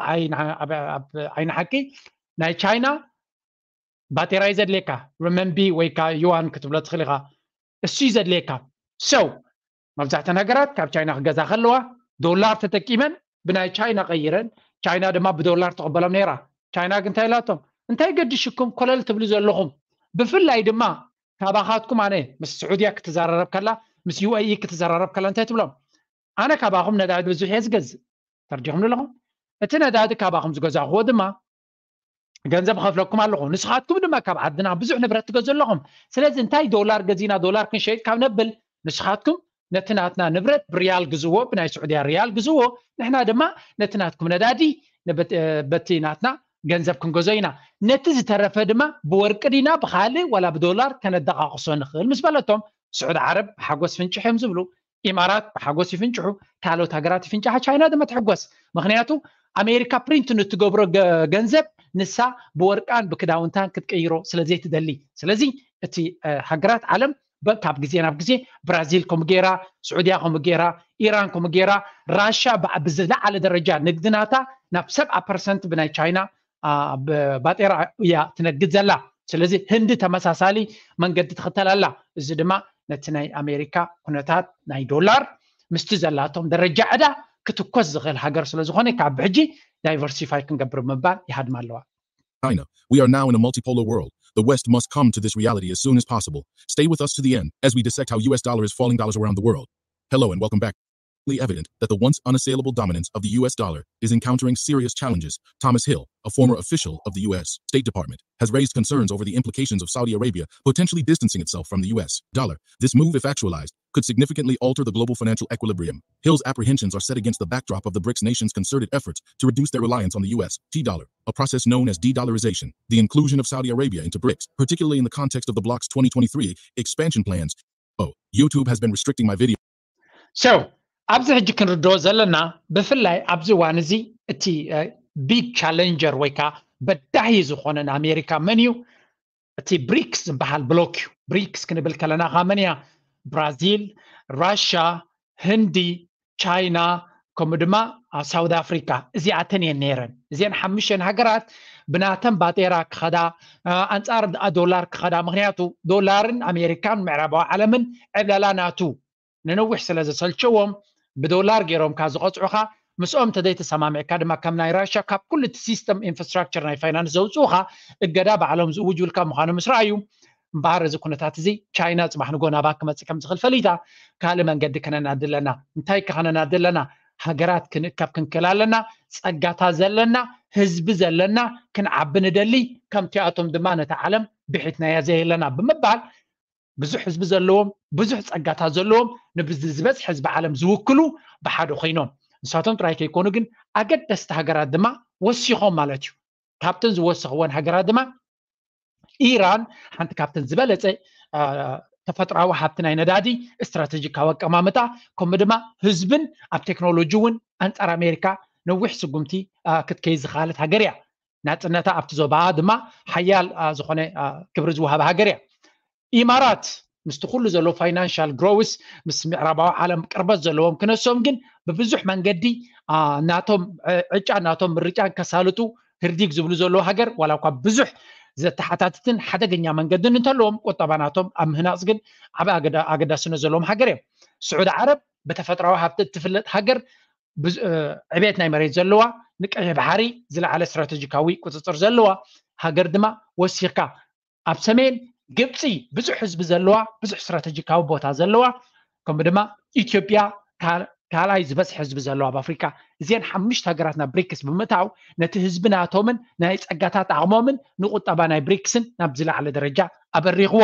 ዓይኒ ሓቂ ናይ ቻይና ባጤራ እዩ ዘድልየካ። ርመንቢ ወይ ካ ዩዋን ክትብሎ ትኽእል ኢኻ። እሱ እዩ ዘድልየካ። ሰው መብዛሕተን ሃገራት ካብ ቻይና ክገዛ ከለዋ ዶላር ተጠቂመን ብናይ ቻይና ቀይረን፣ ቻይና ድማ ብዶላር ትቕበሎም ነይራ። ቻይና ግን እንታይ ኢላቶም? እንታይ ገድሽኩም ኮለል ትብሉ ዘለኹም? ብፍላይ ድማ ካባኻትኩም ኣነ ምስ ስዑድያ ክትዘራረብ ከላ ምስ ዩ ኤ ኢ ክትዘራረብ ከላ እንታይ ትብሎም? ኣነ ካባኹም ነዳዲ ብዙሕ እየ ዝገዝእ። ተርዲኹም ኣለኹም? እቲ ነዳዲ ካባኹም ዝገዛእኽዎ ድማ ገንዘብ ከፍለኩም ኣለኹ። ንስኻትኩም ድማ ካብ ዓድና ብዙሕ ንብረት ትገዙ ኣለኹም። ስለዚ እንታይ ዶላር ገዚና ዶላር ክንሸይጥ ካብ ነብል ንስኻትኩም ነቲ ናትና ንብረት ብሪያል ግዝዎ፣ ብናይ ስዑድያ ሪያል ግዝዎ፣ ንሕና ድማ ነቲ ናትኩም ነዳዲ በቲ ናትና ገንዘብ ክንገዞ ኢና። ነቲ ዝተረፈ ድማ ብወርቂ ዲና ብካልእ ዋላ ብዶላር ከነደቃቕሶ ንኽእል ምስ በለቶም ስዑድ ዓረብ ብሓጎስ ፍንጭሕ እዮም ዝብሉ። ኢማራት ብሓጎስ ይፍንጭሑ፣ ካልኦት ሃገራት ይፍንጫሓ፣ ቻይና ድማ ትሕጎስ። ምክንያቱ ኣሜሪካ ፕሪንት ንትገብሮ ገንዘብ ንሳ ብወርቃን ብክዳውንታን ክትቀይሮ ስለዘይትደሊ። ስለዚ እቲ ሃገራት ዓለም ካብ ግዜ ናብ ግዜ ብራዚል ከምኡ ገይራ፣ ስዑድያ ከምኡ ገይራ፣ ኢራን ከምኡ ገይራ፣ ራሻ ብዝለዓለ ደረጃ ንግድናታ ናብ ሰብዓ ፐርሰንት ብናይ ቻይና ባጤራ እያ ትነግድ ዘላ። ስለዚ ህንዲ ተመሳሳሊ መንገዲ ትኽተል ኣላ። እዚ ድማ ነቲ ናይ ኣሜሪካ ኩነታት ናይ ዶላር ምስቲ ዘላቶም ደረጃ ዕዳ ክትኮስ ዝኽእል ሃገር ስለ ዝኾነ ካብ ብሕጂ ዳይቨርሲፋይ ክንገብር ምባል ይሃድም ኣለዋ። China. We are now in a multipolar world. The West must come to this reality as soon as possible. Stay with us to the end as we dissect how U S dollar is falling dollars around the world. Hello and welcome back. Evident that the once unassailable dominance of the U S dollar is encountering serious challenges. Thomas Hill, a former official of the U S State Department, has raised concerns over the implications of Saudi Arabia potentially distancing itself from the U S dollar. This move, if actualized, could significantly alter the global financial equilibrium. Hill's apprehensions are set against the backdrop of the brics nations' concerted efforts to reduce their reliance on the U S dollar, a process known as de-dollarization. The inclusion of Saudi Arabia into brics, particularly in the context of the bloc's twenty twenty-three expansion plans. Oh, YouTube has been restricting my video. So ኣብዚ ሕጂ ክንርድኦ ዘለና ብፍላይ ኣብዚ እዋን እዚ እቲ ቢግ ቻለንጀር ወይ ከዓ በዳሂ ዝኾነ ንኣሜሪካ መን እዩ? እቲ ብሪክስ ዝበሃል ብሎክ እዩ። ብሪክስ ክንብል ከለና ከዓ መን እያ? ብራዚል፣ ራሻ፣ ህንዲ፣ ቻይና፣ ከምኡ ድማ ሳውት ኣፍሪካ። እዚኣተን እየን ነይረን። እዚአን ሓሙሽተን ሃገራት ብናተን ባጤራ ክኸዳ፣ ኣንፃር ዶላር ክኸዳ። ምክንያቱ ዶላርን ኣሜሪካን ምዕራባዊ ዓለምን ዕብለላ ናቱ ንነዊሕ ስለ ዘሰልቸዎም ብዶላር ገይሮም ካ ዝቐፅዑኻ፣ ምስኦም ተዘይተሰማሚዕካ ድማ ከም ናይ ራሻ ካብ ኩሉ እቲ ሲስተም ኢንፍራስትራክቸር ናይ ፋይናንስ ዘውፅኡኻ እገዳ ባዕሎም ዝእውጁልካ ምዃኑ ምስ ረኣዩ እምበሃር እዚ ኩነታት እዚ ቻይና ፅባሕ ንጎ ናባ ክመፅእ ከም ዝኽእል ፈሊታ ካልእ መንገዲ ከነናዲ ኣለና። እንታይ ከ ከነናዲ ኣለና? ሃገራት ክንእከብ ክንክእል ኣለና። ፀጋታ ዘለና ህዝቢ ዘለና ክንዓቢ ንደሊ፣ ከምቲኣቶም ድማ ነታ ዓለም ብሒትናያ ዘየለና ብምባል ብዙሕ ህዝቢ ዘለዎም ብዙሕ ፀጋታት ዘለዎም ንብዝበዝሒ ህዝቢ ዓለም ዝውክሉ ብሓደ ኮይኖም ንሳቶም ጥራይ ከይኮኑ ግን ኣገደስቲ ሃገራት ድማ ወሲኾም ማለት እዩ። ካብተን ዝወሰኽወን ሃገራት ድማ ኢራን ሓንቲ ካብተን ዝበለፀ ተፈጥራዊ ሃብቲ ናይ ነዳዲ ስትራቴጂካዊ ኣቀማምጣ ከምኡ ድማ ህዝብን ኣብ ቴክኖሎጂ እውን ኣንፃር ኣሜሪካ ነዊሕ ስጉምቲ ክትከይድ ዝኸኣለት ሃገር እያ። ናፅነታ ኣብቲ ዞባ ድማ ሓያል ዝኾነ ክብሪ ዝወሃበ ሃገር እያ። ኢማራት ምስቲ ኩሉ ዘሎ ፋይናንሻል ግሮውስ ምስ ምዕራባዊ ዓለም ቅርበት ዘለዎም ክነሶም ግን ብብዙሕ መንገዲ ናቶም ዕጫ ናቶም ምርጫን ከሳልጡ ህርዲግ ዝብሉ ዘለዉ ሃገር ዋላ እኳ ብዙሕ ዘተሓታትትን ሓደገኛ መንገድን እንተለዎም፣ ቁጠባ ናቶም ኣብ ምህናፅ ግን ዓቢ ኣገዳ-፣ ኣገዳስነት ዘለዎም ሃገር እዮም። ስዑዲ ዓረብ ብተፈጥራዊ ሃብቲ እትፍለጥ ሃገር፣ ብዙ-፣ እ፣ ዕቤት ናይ መሬት ዘለዋ፣ ንቀይሕ ባሕሪ ዝለዓለ ስትራቴጂካዊ ቁፅፅር ዘለዋ ሃገር ድማ ወሲኽካ፣ ኣብ ሰሜን ግብፂ ብዙሕ ህዝቢ ዘለዋ፣ ብዙሕ ስትራቴጂካዊ ቦታ ዘለዋ፣ ከምኡ ድማ ኢትዮጵያ ካል-፣ ካልኣይ ዝበዝሕ ህዝቢ ዘለዋ ኣብ ኣፍሪካ። እዚአን ሓሙሽተ ሃገራት ናብ ብሪክስ ብምእታው ነቲ ህዝቢ ናቶምን ናይ ፀጋታት ዓቕሞምን ንቁጠባ ናይ ብሪክስን ናብ ዝለዓለ ደረጃ ኣበሪኽዎ።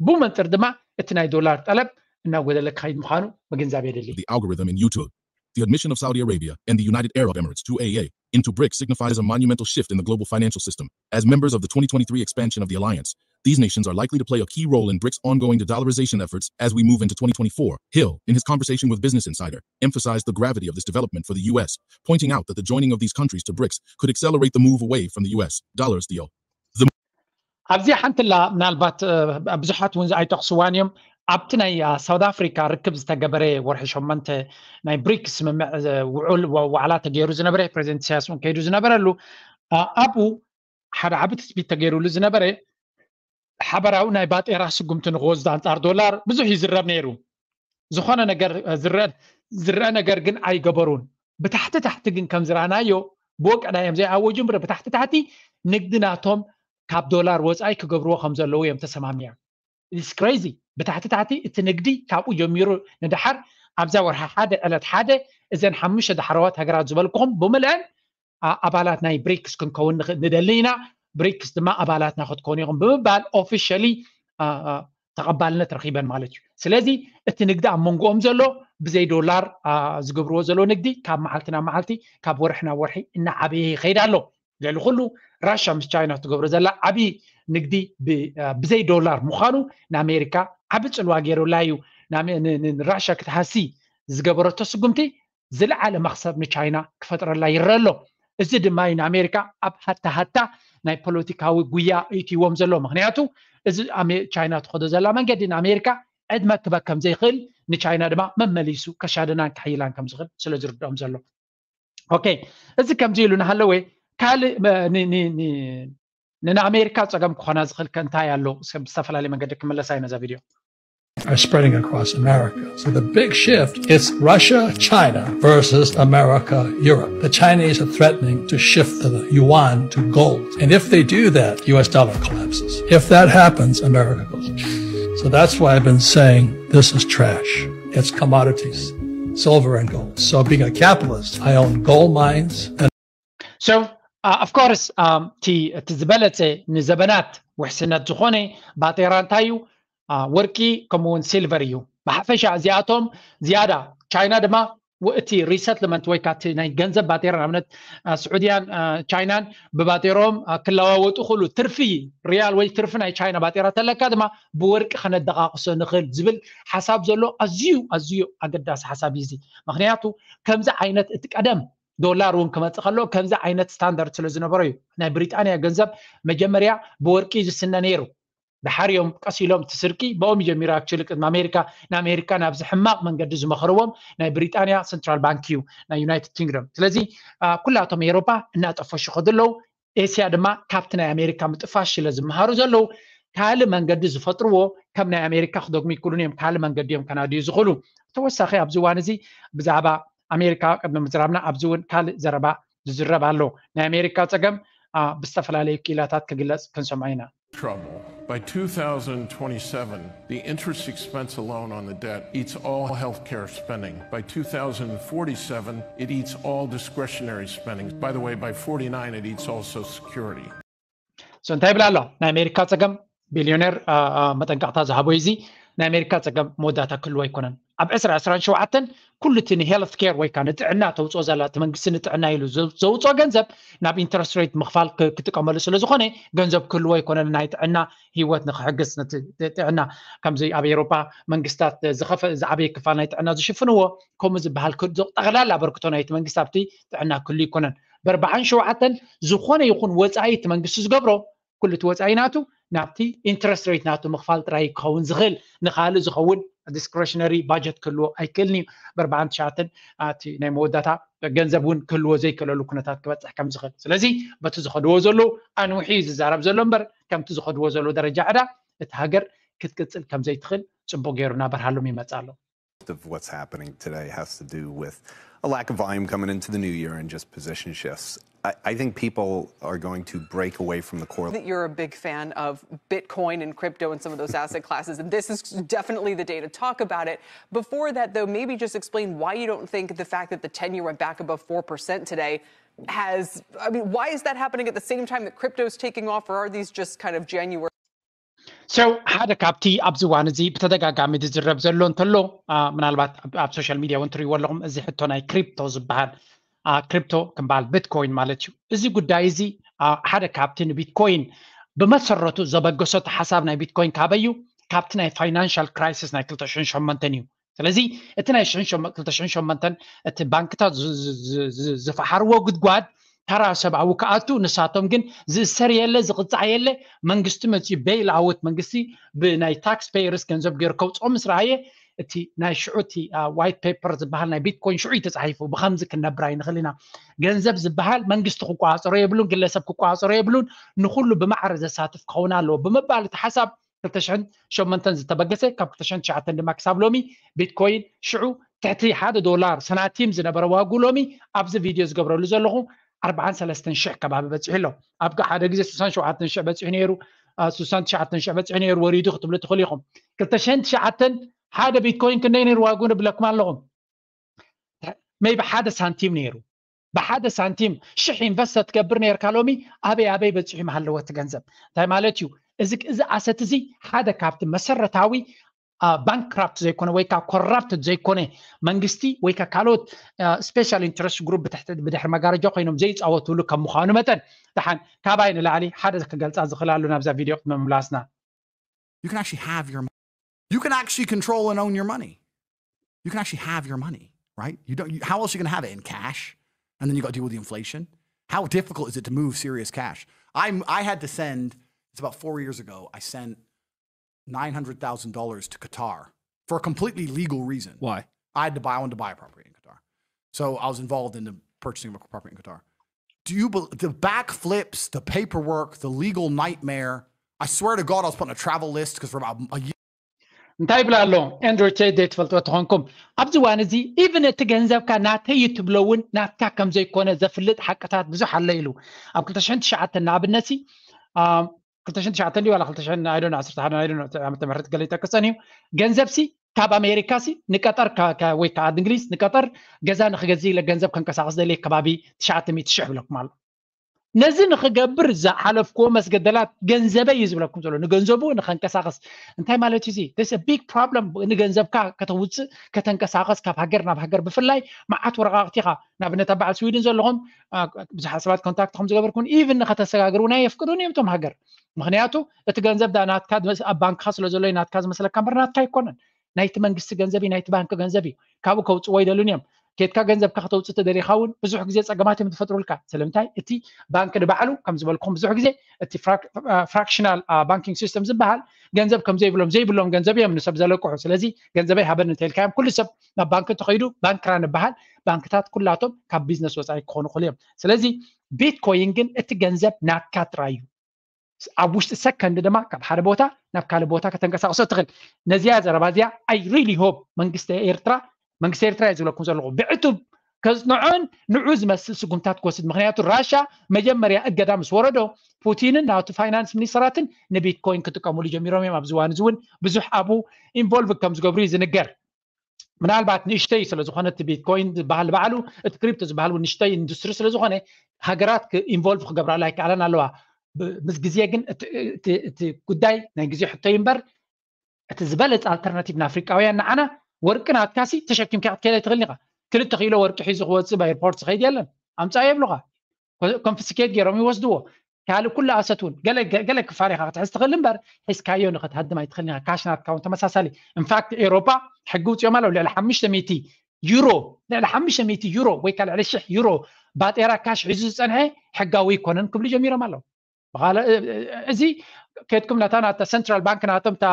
ብኡ መንፅር ድማ እቲ ናይ ዶላር ጠለብ እናጎደለ ክኸይድ ምዃኑ ምግንዛብ የድሊ። The algorithm in YouTube. The admission of Saudi Arabia and the United Arab Emirates, two A A, into brics signifies a monumental shift in the global financial system. As members of the twenty twenty-three expansion of the alliance, these nations are likely to play a key role in brics' ongoing de-dollarization efforts as we move into twenty twenty-four. Hill, in his conversation with Business Insider, emphasized the gravity of this development for the U S, pointing out that the joining of these countries to brics could accelerate the move away from the U S dollar as the ኣብዚ ሓንቲ ላ ምናልባት ብዙሓት እውን ኣይጠቕስዋን እዮም። ኣብቲ ናይ ሳውት ኣፍሪካ ርክብ ዝተገበረ ወርሒ ሸሞንተ ናይ ብሪክስ ስምምዕ ውዑል ዋዕላ ተገይሩ ዝነበረ፣ ፕሬዚደንት ኢሳያስ እውን ከይዱ ዝነበረሉ፣ ኣብኡ ሓደ ዓቢ ትፅቢት ተገይሩሉ ዝነበረ ሓበራዊ ናይ ባጤራ ስጉምቲ ንክወስዱ ኣንጻር ዶላር ብዙሕ ይዝረብ ነይሩ። ዝኾነ ነገር ዝረአ ነገር ግን ኣይገበሩን። ብታሕቲ ታሕቲ ግን ከም ዝረኣናዮ ብወቀዳ እዮም ዘይኣወጁ እምበር ብታሕቲ ታሕቲ ንግዲ ናቶም ካብ ዶላር ወፃኢ ክገብርዎ ከም ዘለዉ እዮም ተሰማሚያ። It's crazy። ብታሕቲ ታሕቲ እቲ ንግዲ ካብኡ ጀሚሩ ንደሓር ኣብዛ ወርሒ ሓደ ዕለት ሓደ እዘን ሓሙሽተ ዳሕረዋት ሃገራት ዝበልኩኹም ብምልአን ኣባላት ናይ ብሪክስ ክንከውን ንደሊ ኢና፣ ብሪክስ ድማ ኣባላትና ክትኮኑ ኢኹም ብምባል ኦፊሻሊ ተቐባልነት ረኺበን ማለት እዩ። ስለዚ እቲ ንግዲ ኣብ መንጎኦም ዘሎ ብዘይ ዶላር ዝገብርዎ ዘሎ ንግዲ ካብ መዓልቲ ናብ መዓልቲ ካብ ወርሒ ናብ ወርሒ እናዓበየ ይኸይድ ኣሎ። ልዕሊ ኩሉ ራሻ ምስ ቻይና ትገብሮ ዘላ ዓብዪ ንግዲ ብዘይ ዶላር ምዃኑ ንኣሜሪካ ዓቢ ፅልዋ ገይሩላ እዩ። ንራሻ ክትሃሲ ዝገበረቶ ስጉምቲ ዝለዓለ መኽሰብ ንቻይና ክፈጥረላ ይረአ ኣሎ። እዚ ድማ እዩ ንኣሜሪካ ኣብ ሃታ ሃታ ናይ ፖለቲካዊ ጉያ እእትይዎም ዘሎ። ምክንያቱ እዚ ቻይና ትኸዶ ዘላ መንገዲ ንኣሜሪካ ዕድመ ክበ ከም ዘይኽእል ንቻይና ድማ መመሊሱ ከሻድናን ከሕይላን ከም ዝኽእል ስለ ዝርድኦም ዘሎ። ኦኬ፣ እዚ ከምዚ ኢሉ እናሃለወ ካልእ ንኣሜሪካ ፀገም ክኾና ዝኽእል ከ እንታይ ኣሎ? ብዝተፈላለየ መንገዲ ክምለሳ እዩ ነዛ ቪድዮ። are spreading across America. So the big shift is Russia, China versus America, Europe. The Chinese are threatening to shift the yuan to gold. And if they do that, U S dollar collapses. If that happens, America goes. So that's why I've been saying this is trash. It's commodities, silver and gold. So being a capitalist, I own gold mines and So, uh, of course, um, እቲ ዝበለፀ ንዘበናት ውሕስነት ዝኾነ ባጤራ እንታይ እዩ? ወርቂ ከምኡውን ሲልቨር እዩ። ብሓፈሻ እዚኣቶም ዝያዳ ቻይና ድማ እቲ ሪሰትልመንት ወይ ካቲ ናይ ገንዘብ ባጤራ ንኣብነት ስዑድያን ቻይናን ብባጤሮም ክለዋወጡ ክእሉ ትርፊ ሪያል ወይ ትርፊ ናይ ቻይና ባጤራ ተለካ ድማ ብወርቂ ከነደቃቅሶ ንኽእል ዝብል ሓሳብ ዘሎ ኣዝዩ ኣዝዩ ኣገዳሲ ሓሳብ እዩ እዚ። ምክንያቱ ከምዚ ዓይነት እቲ ቀደም ዶላር እውን ክመፅእ ከሎ ከምዚ ዓይነት ስታንዳርድ ስለ ዝነበሮ እዩ። ናይ ብሪጣንያ ገንዘብ መጀመርያ ብወርቂ ዝስነ ነይሩ። ድሓር እዮም ቀስ ኢሎም እቲ ስርቂ ብኦም ጀሚሩ። ኣክቹሊ ቅድሚ ኣሜሪካ ንኣሜሪካ ናብዚ ሕማቕ መንገዲ ዝመኸርዎም ናይ ብሪጣንያ ሰንትራል ባንክ እዩ፣ ናይ ዩናይትድ ኪንግደም። ስለዚ ኩላቶም ኤሮፓ እናጠፈሹ ከድለው ኤስያ ድማ ካብቲ ናይ ኣሜሪካ ምጥፋሽ ስለ ዝመሃሩ ዘለዉ ካልእ መንገዲ ዝፈጥርዎ ከም ናይ ኣሜሪካ ክደግሙ ይክእሉን እዮም። ካልእ መንገዲ እዮም ከናድዩ ዝኽእሉ። ተወሳኺ ኣብዚ እዋን እዚ ብዛዕባ ኣሜሪካ ቅድሚ ምዝራብና ኣብዚ እውን ካልእ ዘረባ ዝዝረብ ኣሎ። ናይ ኣሜሪካ ፀገም ብዝተፈላለዩ ክኢላታት ክግለፅ ክንሰምዖ ኢና። Trouble. By two thousand twenty-seven, the interest expense alone on the debt eats all healthcare spending. By two thousand forty-seven, it eats all discretionary spending. By the way, by forty-nine, it eats all Social Security. So እንታይ ይብል ኣሎ? ናይ ኣሜሪካ ፀገም ቢልዮነር መጠንቀቕታ ዝሃቦ እዚ ናይ ኣሜሪካ ፀገም መወዳእታ ክህልዎ ኣይኮነን። ኣብ ዕስራ ዕስራን ሸውዓተን ኩሉ እቲ ንሄልት ኬር ወይ ከዓ ንጥዕና ተውፅኦ ዘላ እቲ መንግስቲ ንጥዕና ኢሉ ዘውፅኦ ገንዘብ ናብ ኢንትረስት ሬት ምኽፋል ክጥቀመሉ ስለ ዝኾነ ገንዘብ ክህልዎ ኣይኮነን። ናይ ጥዕና ህይወት ንክሕግዝ ነቲ ጥዕና ከምዚ ኣብ ኤሮፓ መንግስታት ዝዓበየ ክፋል ናይ ጥዕና ዝሽፍንዎ ከምኡ ዝበሃል ጠቕላላ ኣበርክቶ ናይቲ መንግስቲ ኣብቲ ጥዕና ክህሉ ኣይኮነን። ብኣርባዓን ሸውዓተን ዝኾነ ይኹን ወፃኢ እቲ መንግስቲ ዝገብሮ ኩሉ እቲ ወፃኢ ናቱ ናብቲ ኢንትረስት ሬት ናቱ ምኽፋል ጥራይ ክኸውን ዝኽእል፣ ንኻልእ ዝኸውን discretionary budget ክህልዎ ኣይክእልን እዩ። ብኣርባዓን ትሽዓተን እቲ ናይ መወዳእታ ገንዘብ እውን ክህልዎ ዘይክእለሉ ኩነታት ክበፅሕ ከም ዝኽእል። ስለዚ በቲ ዝኸድዎ ዘለዉ ኣንውሒ ዝዛረብ ዘሎ እምበር ከምቲ ዝኸድዎ ዘለዉ ደረጃ ዕዳ እቲ ሃገር ክትቅፅል ከም ዘይትኽእል ፅቡቅ ገይሩ እናበርሃሎም ይመፅእ ኣሎ። Of what's happening today has to do with a lack of volume coming into the new year and just position shifts. I, I think people are going to break away from the core. That you're a big fan of Bitcoin and crypto and some of those asset classes, and this is definitely the day to talk about it. Before that, though, maybe just explain why you don't think the fact that the ten year went back above four percent today has, I mean, why is that happening at the same time that crypto is taking off, or are these just kind of January? So ሓደ ካብቲ ኣብዚ እዋን እዚ ብተደጋጋሚ ዝዝረብ ዘሎ እንተሎ ምናልባት ኣብ ሶሻል ሚድያ እውን ትሪእዎ ኣለኹም፣ እዚ ሕቶ ናይ ክሪፕቶ ዝበሃል ክሪፕቶ ክምበሃል ቢትኮይን ማለት እዩ። እዚ ጉዳይ እዚ ሓደ ካብቲ ንቢትኮይን ብመሰረቱ ዘበገሶ እቲ ሓሳብ ናይ ቢትኮይን ካበዩ ካብቲ ናይ ፋይናንሻል ክራይሲስ ናይ ክልተ ሽሕን ሸሞንተን እዩ። ስለዚ እቲ ናይ ክልተ ሽሕን ሸሞንተን እቲ ባንክታት ዝፈሓርዎ ጉድጓድ ተራ ሰብኣዊ ክኣቱ፣ ንሳቶም ግን ዝእሰር የለ፣ ዝቕፃዕ የለ። መንግስቲ መፂኡ ቤይል ኣውት፣ መንግስቲ ብናይ ታክስ ፔየርስ ገንዘብ ገይሩ ከውፅኦ ምስ ረኣየ እቲ ናይ ሽዑ እቲ ዋይት ፔፐር ዝበሃል ናይ ቢትኮይን ሽዑ እዩ ተፃሒፉ። ብከምዚ ክነብር ኣይንኽእል ኢና። ገንዘብ ዝበሃል መንግስቲ ክቆፃፀሮ የብሉን፣ ግለሰብ ክቆፃፀሮ የብሉን። ንኩሉ ብማዕረ ዘሳትፍ ክኸውን ኣለዎ ብምባል እቲ ሓሳብ ክልተ ሽሕን ሸሞንተን ዝተበገሰ፣ ካብ ክልተ ሽሕን ትሽዓተን ድማ ክሳብ ሎሚ ቢትኮይን ሽዑ ትሕቲ ሓደ ዶላር ሰናቲም ዝነበረ ዋጉ ሎሚ ኣብዚ ቪድዮ ዝገብረሉ ዘለኹ ኣርባዓን ሰለስተን ሽሕ ከባቢ በፂሑ ኣሎ። ኣብ ሓደ ግዜ ስሳን ሸውዓተን ሽሕ በፂሑ ነይሩ፣ ስሳን ትሽዓተን ሽሕ በፂሑ ነይሩ፣ ወሪዱ ክትብሉ ትኽእሉ ኢኹም። ክልተ ሽሕን ትሽዓተን ሓደ ቢትኮይን ክንደይ ነይሩ ዋጉ ንብለኩም ኣለኹም። ሜይቢ ሓደ ሳንቲም ነይሩ። ብሓደ ሳንቲም ሽሕ ኢንቨስት ትገብር ነርካ፣ ሎሚ ኣበይ ኣበይ በፂሑ ምሃለወ እቲ ገንዘብ? እንታይ ማለት እዩ? እዚ እዚ ኣሰት እዚ ሓደ ካብቲ መሰረታዊ ባንክራፕት ዘይኮነ ወይ ከዓ ኮራፕት ዘይኮነ መንግስቲ ወይ ከዓ ካልኦት ስፔሻል ኢንትረስት ግሩፕ ብድሕሪ መጋረጃ ኮይኖም ዘይፃወትሉ ከም ምዃኑ መጠን፣ ደሓን ካባይ ንላዕሊ ሓደ ክገልፃ ዝኽእል ኣሎ ናብዛ ቪድዮ ቅድሚ ምምላስና። You can actually have your you can actually control and own your money. You can actually have your money, right? You don't. You, how else are you going to have it in cash? And then you got to deal with the inflation. How difficult is it to move serious cash? I I had to send. It's about four years ago. I sent nine hundred thousand dollars to Qatar for a completely legal reason. Why? I had to buy. I wanted to buy a property in Qatar, so I was involved in the purchasing of a property in Qatar. Do you bel- the backflips, the paperwork, the legal nightmare? I swear to God, I was put on a travel list because for about a year. እንታይ ይብላ ኣሎ? ኤንድሩ ቴድ ትፈልጥዎ ተኾንኩም ኣብዚ እዋን እዚ ኢቭን እቲ ገንዘብካ ናተይ እዩ ትብሎ እውን ናትካ ከም ዘይኮነ ዘፍልጥ ሓቅታት ብዙሕ ኣሎ ኢሉ። ኣብ ክልተ ሽሕን ትሽዓተን ንኣብነት ሲ ክልተ ሽሕን ትሽዓተን ድዩ ዋላ ክልተ ሽሕን ዓሰርተ ሓደ ዓመተ ምህረት ገለ ይጠቅስ ጸኒሑ፣ ገንዘብሲ ካብ ኣሜሪካሲ ንቀጠር ወይ ከዓ እንግሊዝ ንቀጠር ገዛ ንክገዝእ ኢለ ገንዘብ ከንቀሳቀስ ደልየ ከባቢ ትሽዓተ ሚእቲ ሽሕ ብለኩም ኣሎ። ነዚ ንክገብር ዝሓለፍክዎ መስገደላት ገንዘበይ እዩ ዝብለኩም ዘሎ። ንገንዘቡ ንከንቀሳቀስ እንታይ ማለት እዩ? እዚ ቢግ ፕሮብለም። ንገንዘብካ ከተውፅእ ከተንቀሳቀስ ካብ ሃገር ናብ ሃገር ብፍላይ መዓት ወረቃቅቲ ኢኻ። ንኣብነት ኣብ በዓል ስዊድን ዘለኹም ብዙሓት ሰባት ኮንታክት ከም ዝገበርኩን ኢቭን ንከተሰጋግሩ ናይ የፍቅዱን እዮም እቶም ሃገር። ምክንያቱ እቲ ገንዘብ ዳ ናትካ ኣብ ባንክካ ስለ ዘሎ ናትካ ዝመስለካ እምበር ናትካ ኣይኮነን። ናይቲ መንግስቲ ገንዘብ እዩ፣ ናይቲ ባንክ ገንዘብ እዩ። ካብኡ ከውፅዎ ይደልን እዮም። ኬድካ ገንዘብካ ከተውፅእ ተደሊኻ እውን ብዙሕ ግዜ ፀገማት እዮም ዝፈጥሩልካ። ስለምንታይ? እቲ ባንክ ንባዕሉ ከም ዝበልኩም ብዙሕ ግዜ እቲ ፍራክሽናል ባንኪንግ ሲስተም ዝበሃል ገንዘብ ከም ዘይብሎም ዘይብሎም ገንዘብ እዮም ንሰብ ዘለቅሑ። ስለዚ ገንዘበይ ሃበን እንተልካዮም ኩሉ ሰብ ናብ ባንክ እንተኸይዱ ባንክራ ንበሃል። ባንክታት ኩላቶም ካብ ቢዝነስ ወፃኢ ክኾኑ ክእሉ እዮም። ስለዚ ቢትኮይን ግን እቲ ገንዘብ ናትካ ጥራይ እዩ። ኣብ ውሽጢ ሰከንድ ድማ ካብ ሓደ ቦታ ናብ ካልእ ቦታ ከተንቀሳቅሶ ትኽእል። ነዚያ ዘረባ እዚኣ I really hope መንግስቲ ኤርትራ መንግስቲ ኤርትራ እየ ዝብለኩም ዘለኹ ብዕቱብ ከጽንዖን ንዑ ዝመስል ስጉምታት ክወስድ። ምክንያቱ ራሻ መጀመርያ እገዳ ምስ ወረዶ ፑቲንን ናቱ ፋይናንስ ሚኒስተራትን ንቢትኮይን ክጥቀሙሉ ጀሚሮም እዮም። ኣብዚ እዋን እዚ እውን ብዙሕ ኣብኡ ኢንቮልቭ ከም ዝገብሩ እዩ ዝንገር። ምናልባት ንእሽተይ ስለ ዝኾነ እቲ ቢትኮይን ዝበሃል ባዕሉ እቲ ክሪፕቶ ዝበሃል እውን ንእሽተይ ኢንዱስትሪ ስለ ዝኾነ ሃገራት ኢንቮልቭ ክገብራሉ ኣይከኣለን ኣለዋ። ምስ ግዜ ግን እቲ ጉዳይ ናይ ግዜ ሕቶ እዩ እምበር እቲ ዝበለፀ ኣልተርናቲቭ ንኣፍሪቃውያን ንዓና ወርቂ ናትካሲ ተሸኪምካ ክትከይድ ኣይትኽእልን ኢኻ። ክልተ ኪሎ ወርቂ ሒዙ ክወፅእ ብኤርፖርት ዝኸይድ የለን። ኣምፃእ የብሉኻ። ኮንፊስኬት ገይሮም ይወስድዎ። ካልእ ኩሉ ኣሰት እውን ገለ ክፋል ኢኻ ክትሕዝ ትኽእል እምበር ሒዝካዮ ንክትሃድም ኣይትኽእልን ኢኻ። ካሽ ናትካ እውን ተመሳሳሊ። ኢንፋክት ኤውሮፓ ሕጊ ውፅኦም ኣለዉ። ልዕሊ ሓሙሽተ ሚእቲ ዩሮ ልዕሊ ሓሙሽተ ሚእቲ ዩሮ ወይ ከዓ ልዕሊ ሽሕ ዩሮ ባጤራ ካሽ ሒዙ ዝፀንሐ ሕጋዊ ኣይኮነን ክብሉ ጀሚሮም ኣለዉ። እዚ ከድኩም ነታ ናታ ሰንትራል ባንክ ናቶም እታ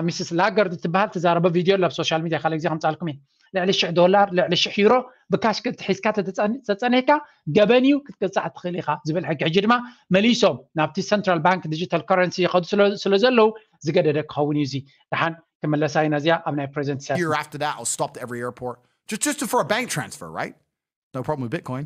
ሚስስ ላገርድ ትበሃል ትዛረበ ቪድዮ ኣብ ሶሻል ሚድያ ካልእ ግዜ ከምፃልኩም እዩ። ልዕሊ ሽሕ ዶላር ልዕሊ ሽሕ ዩሮ ብካሽ ሒዝካ ተፀፀኔካ ገበን እዩ ክትቅፃዕ ትኽእል ኢኻ ዝብል ሕጊ ሕጂ ድማ መሊሶም ናብቲ ሰንትራል ባንክ ዲጂታል ከረንሲ ይኸዱ ስለ ዘለዉ ዝገደደ ክኸውን እዩ። እዚ ደሓን ክምለሳ ኢና እዚኣ ኣብ ናይ ፕሬዚደንት ኢሳያስ Year after that, I'll stop to every airport just just for a bank transfer, right? No problem with Bitcoin.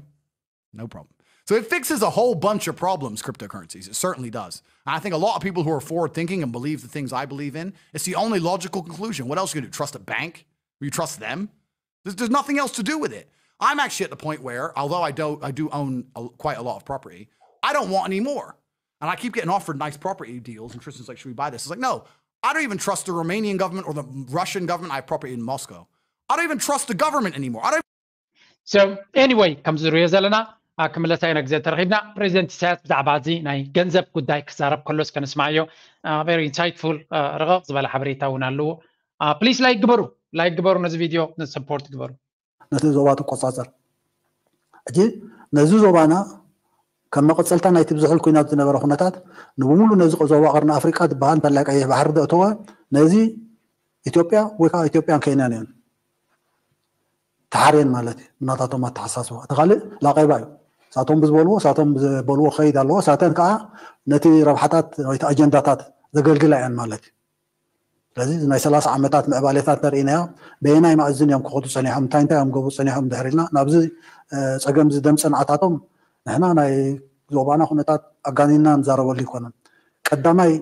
No problem. So it fixes a whole bunch of problems, cryptocurrencies. It certainly does. I think a lot of people who are forward thinking and believe the things I believe in, it's the only logical conclusion. What else are you going to do? Trust a bank? You trust them? There's, there's nothing else to do with it. I'm actually at the point where, although I do I do own a, quite a lot of property, I don't want any more. And I keep getting offered nice property deals, and Tristan's like, "Should we buy this?" It's like, "No, I don't even trust the Romanian government or the Russian government. I have property in Moscow. I don't even trust the government anymore. I don't." So anyway, ከም ዝሪኦ ዘለና ክምለሳ ኢና ግዜ ተረኺብና። ፕሬዚደንት ኢሳያስ ብዛዕባ እዚ ናይ ገንዘብ ጉዳይ ክዛረብ ከሎስ ከንስማዮ። Very insightful፣ ረቐቕ ዝበለ ሓበሬታ እውን ኣለዎ። ፕሊስ ላይክ ግበሩ፣ ላይክ ግበሩ፣ ነዚ ቪድዮ ሰፖርት ግበሩ። ነቲ ዞባ ትቆፃፀር። ሕጂ ነዚ ዞባና ከም መቐፀልታ ናይቲ ብዝሕል ኩናት ዝነበረ ኩነታት ንብሙሉ ነዚ ዞባ ቀርኒ ኣፍሪቃ ዝበሃል እንተላይ ቀይሕ ባሕሪ ዘእተወ ነዚ ኢትዮጵያ ወይ ከዓ ኢትዮጵያን ኬንያን እየን ተሓርየን ማለት እዩ። ብናታቶም ኣተሓሳስባ እቲ ካልእ ላቀይባ እዩ። እሳቶም ብዝበልዎ እሳቶም ዝበልዎ ክኸይድ ኣለዎ። እሳተን ከዓ ነቲ ረብሓታት ወይ እቲ ኣጀንዳታት ዘገልግላ እየን ማለት እዩ። ስለዚ ናይ ሰላሳ ዓመታት ምዕባሌታት ተርእናዮ በየናይ መኣዝን እዮም ክኸዱ ፀኒሖም እንታይ እንታይ እዮም ገብሩ ፀኒሖም ድሕር ኢልና ናብዚ ፀገም እዚ ደም ፅንዓታቶም ንሕና ናይ ዞባና ኩነታት ኣጋኒና ንዛረበሉ ይኮነን። ቀዳማይ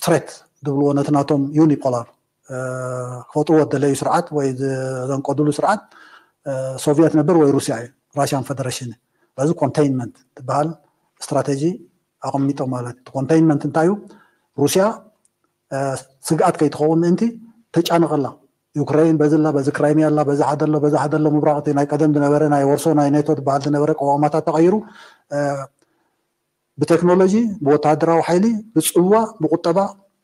ትሬት ዝብልዎ ነቲ ናቶም ዩኒፖላር ክፈጥዎ ደለዩ ስርዓት ወይ ዘንቀድሉ ስርዓት ሶቪየት ነበር ወይ ሩስያ እዩ፣ ራሽያን ፌደሬሽን። በዚ ኮንቴይንመንት ትበሃል ስትራቴጂ ኣቐሚጦም ማለት እዩ። ኮንቴይንመንት እንታይ እዩ? ሩስያ ስግኣት ከይትኸውን ምእንቲ ተጫንቐላ። ዩክሬን በዚ ኣላ፣ በዚ ክራይሚያ ኣላ፣ በዚ ሓደ ኣሎ፣ በዚ ሓደ ኣሎ ምብራቕ እቲ ናይ ቀደም ዝነበረ ናይ ወርሶ ናይ ኔቶ ዝበሃል ዝነበረ ቅዋማታት ተቐይሩ ብቴክኖሎጂ ብወታደራዊ ሓይሊ ብፅዋ ብቁጠባ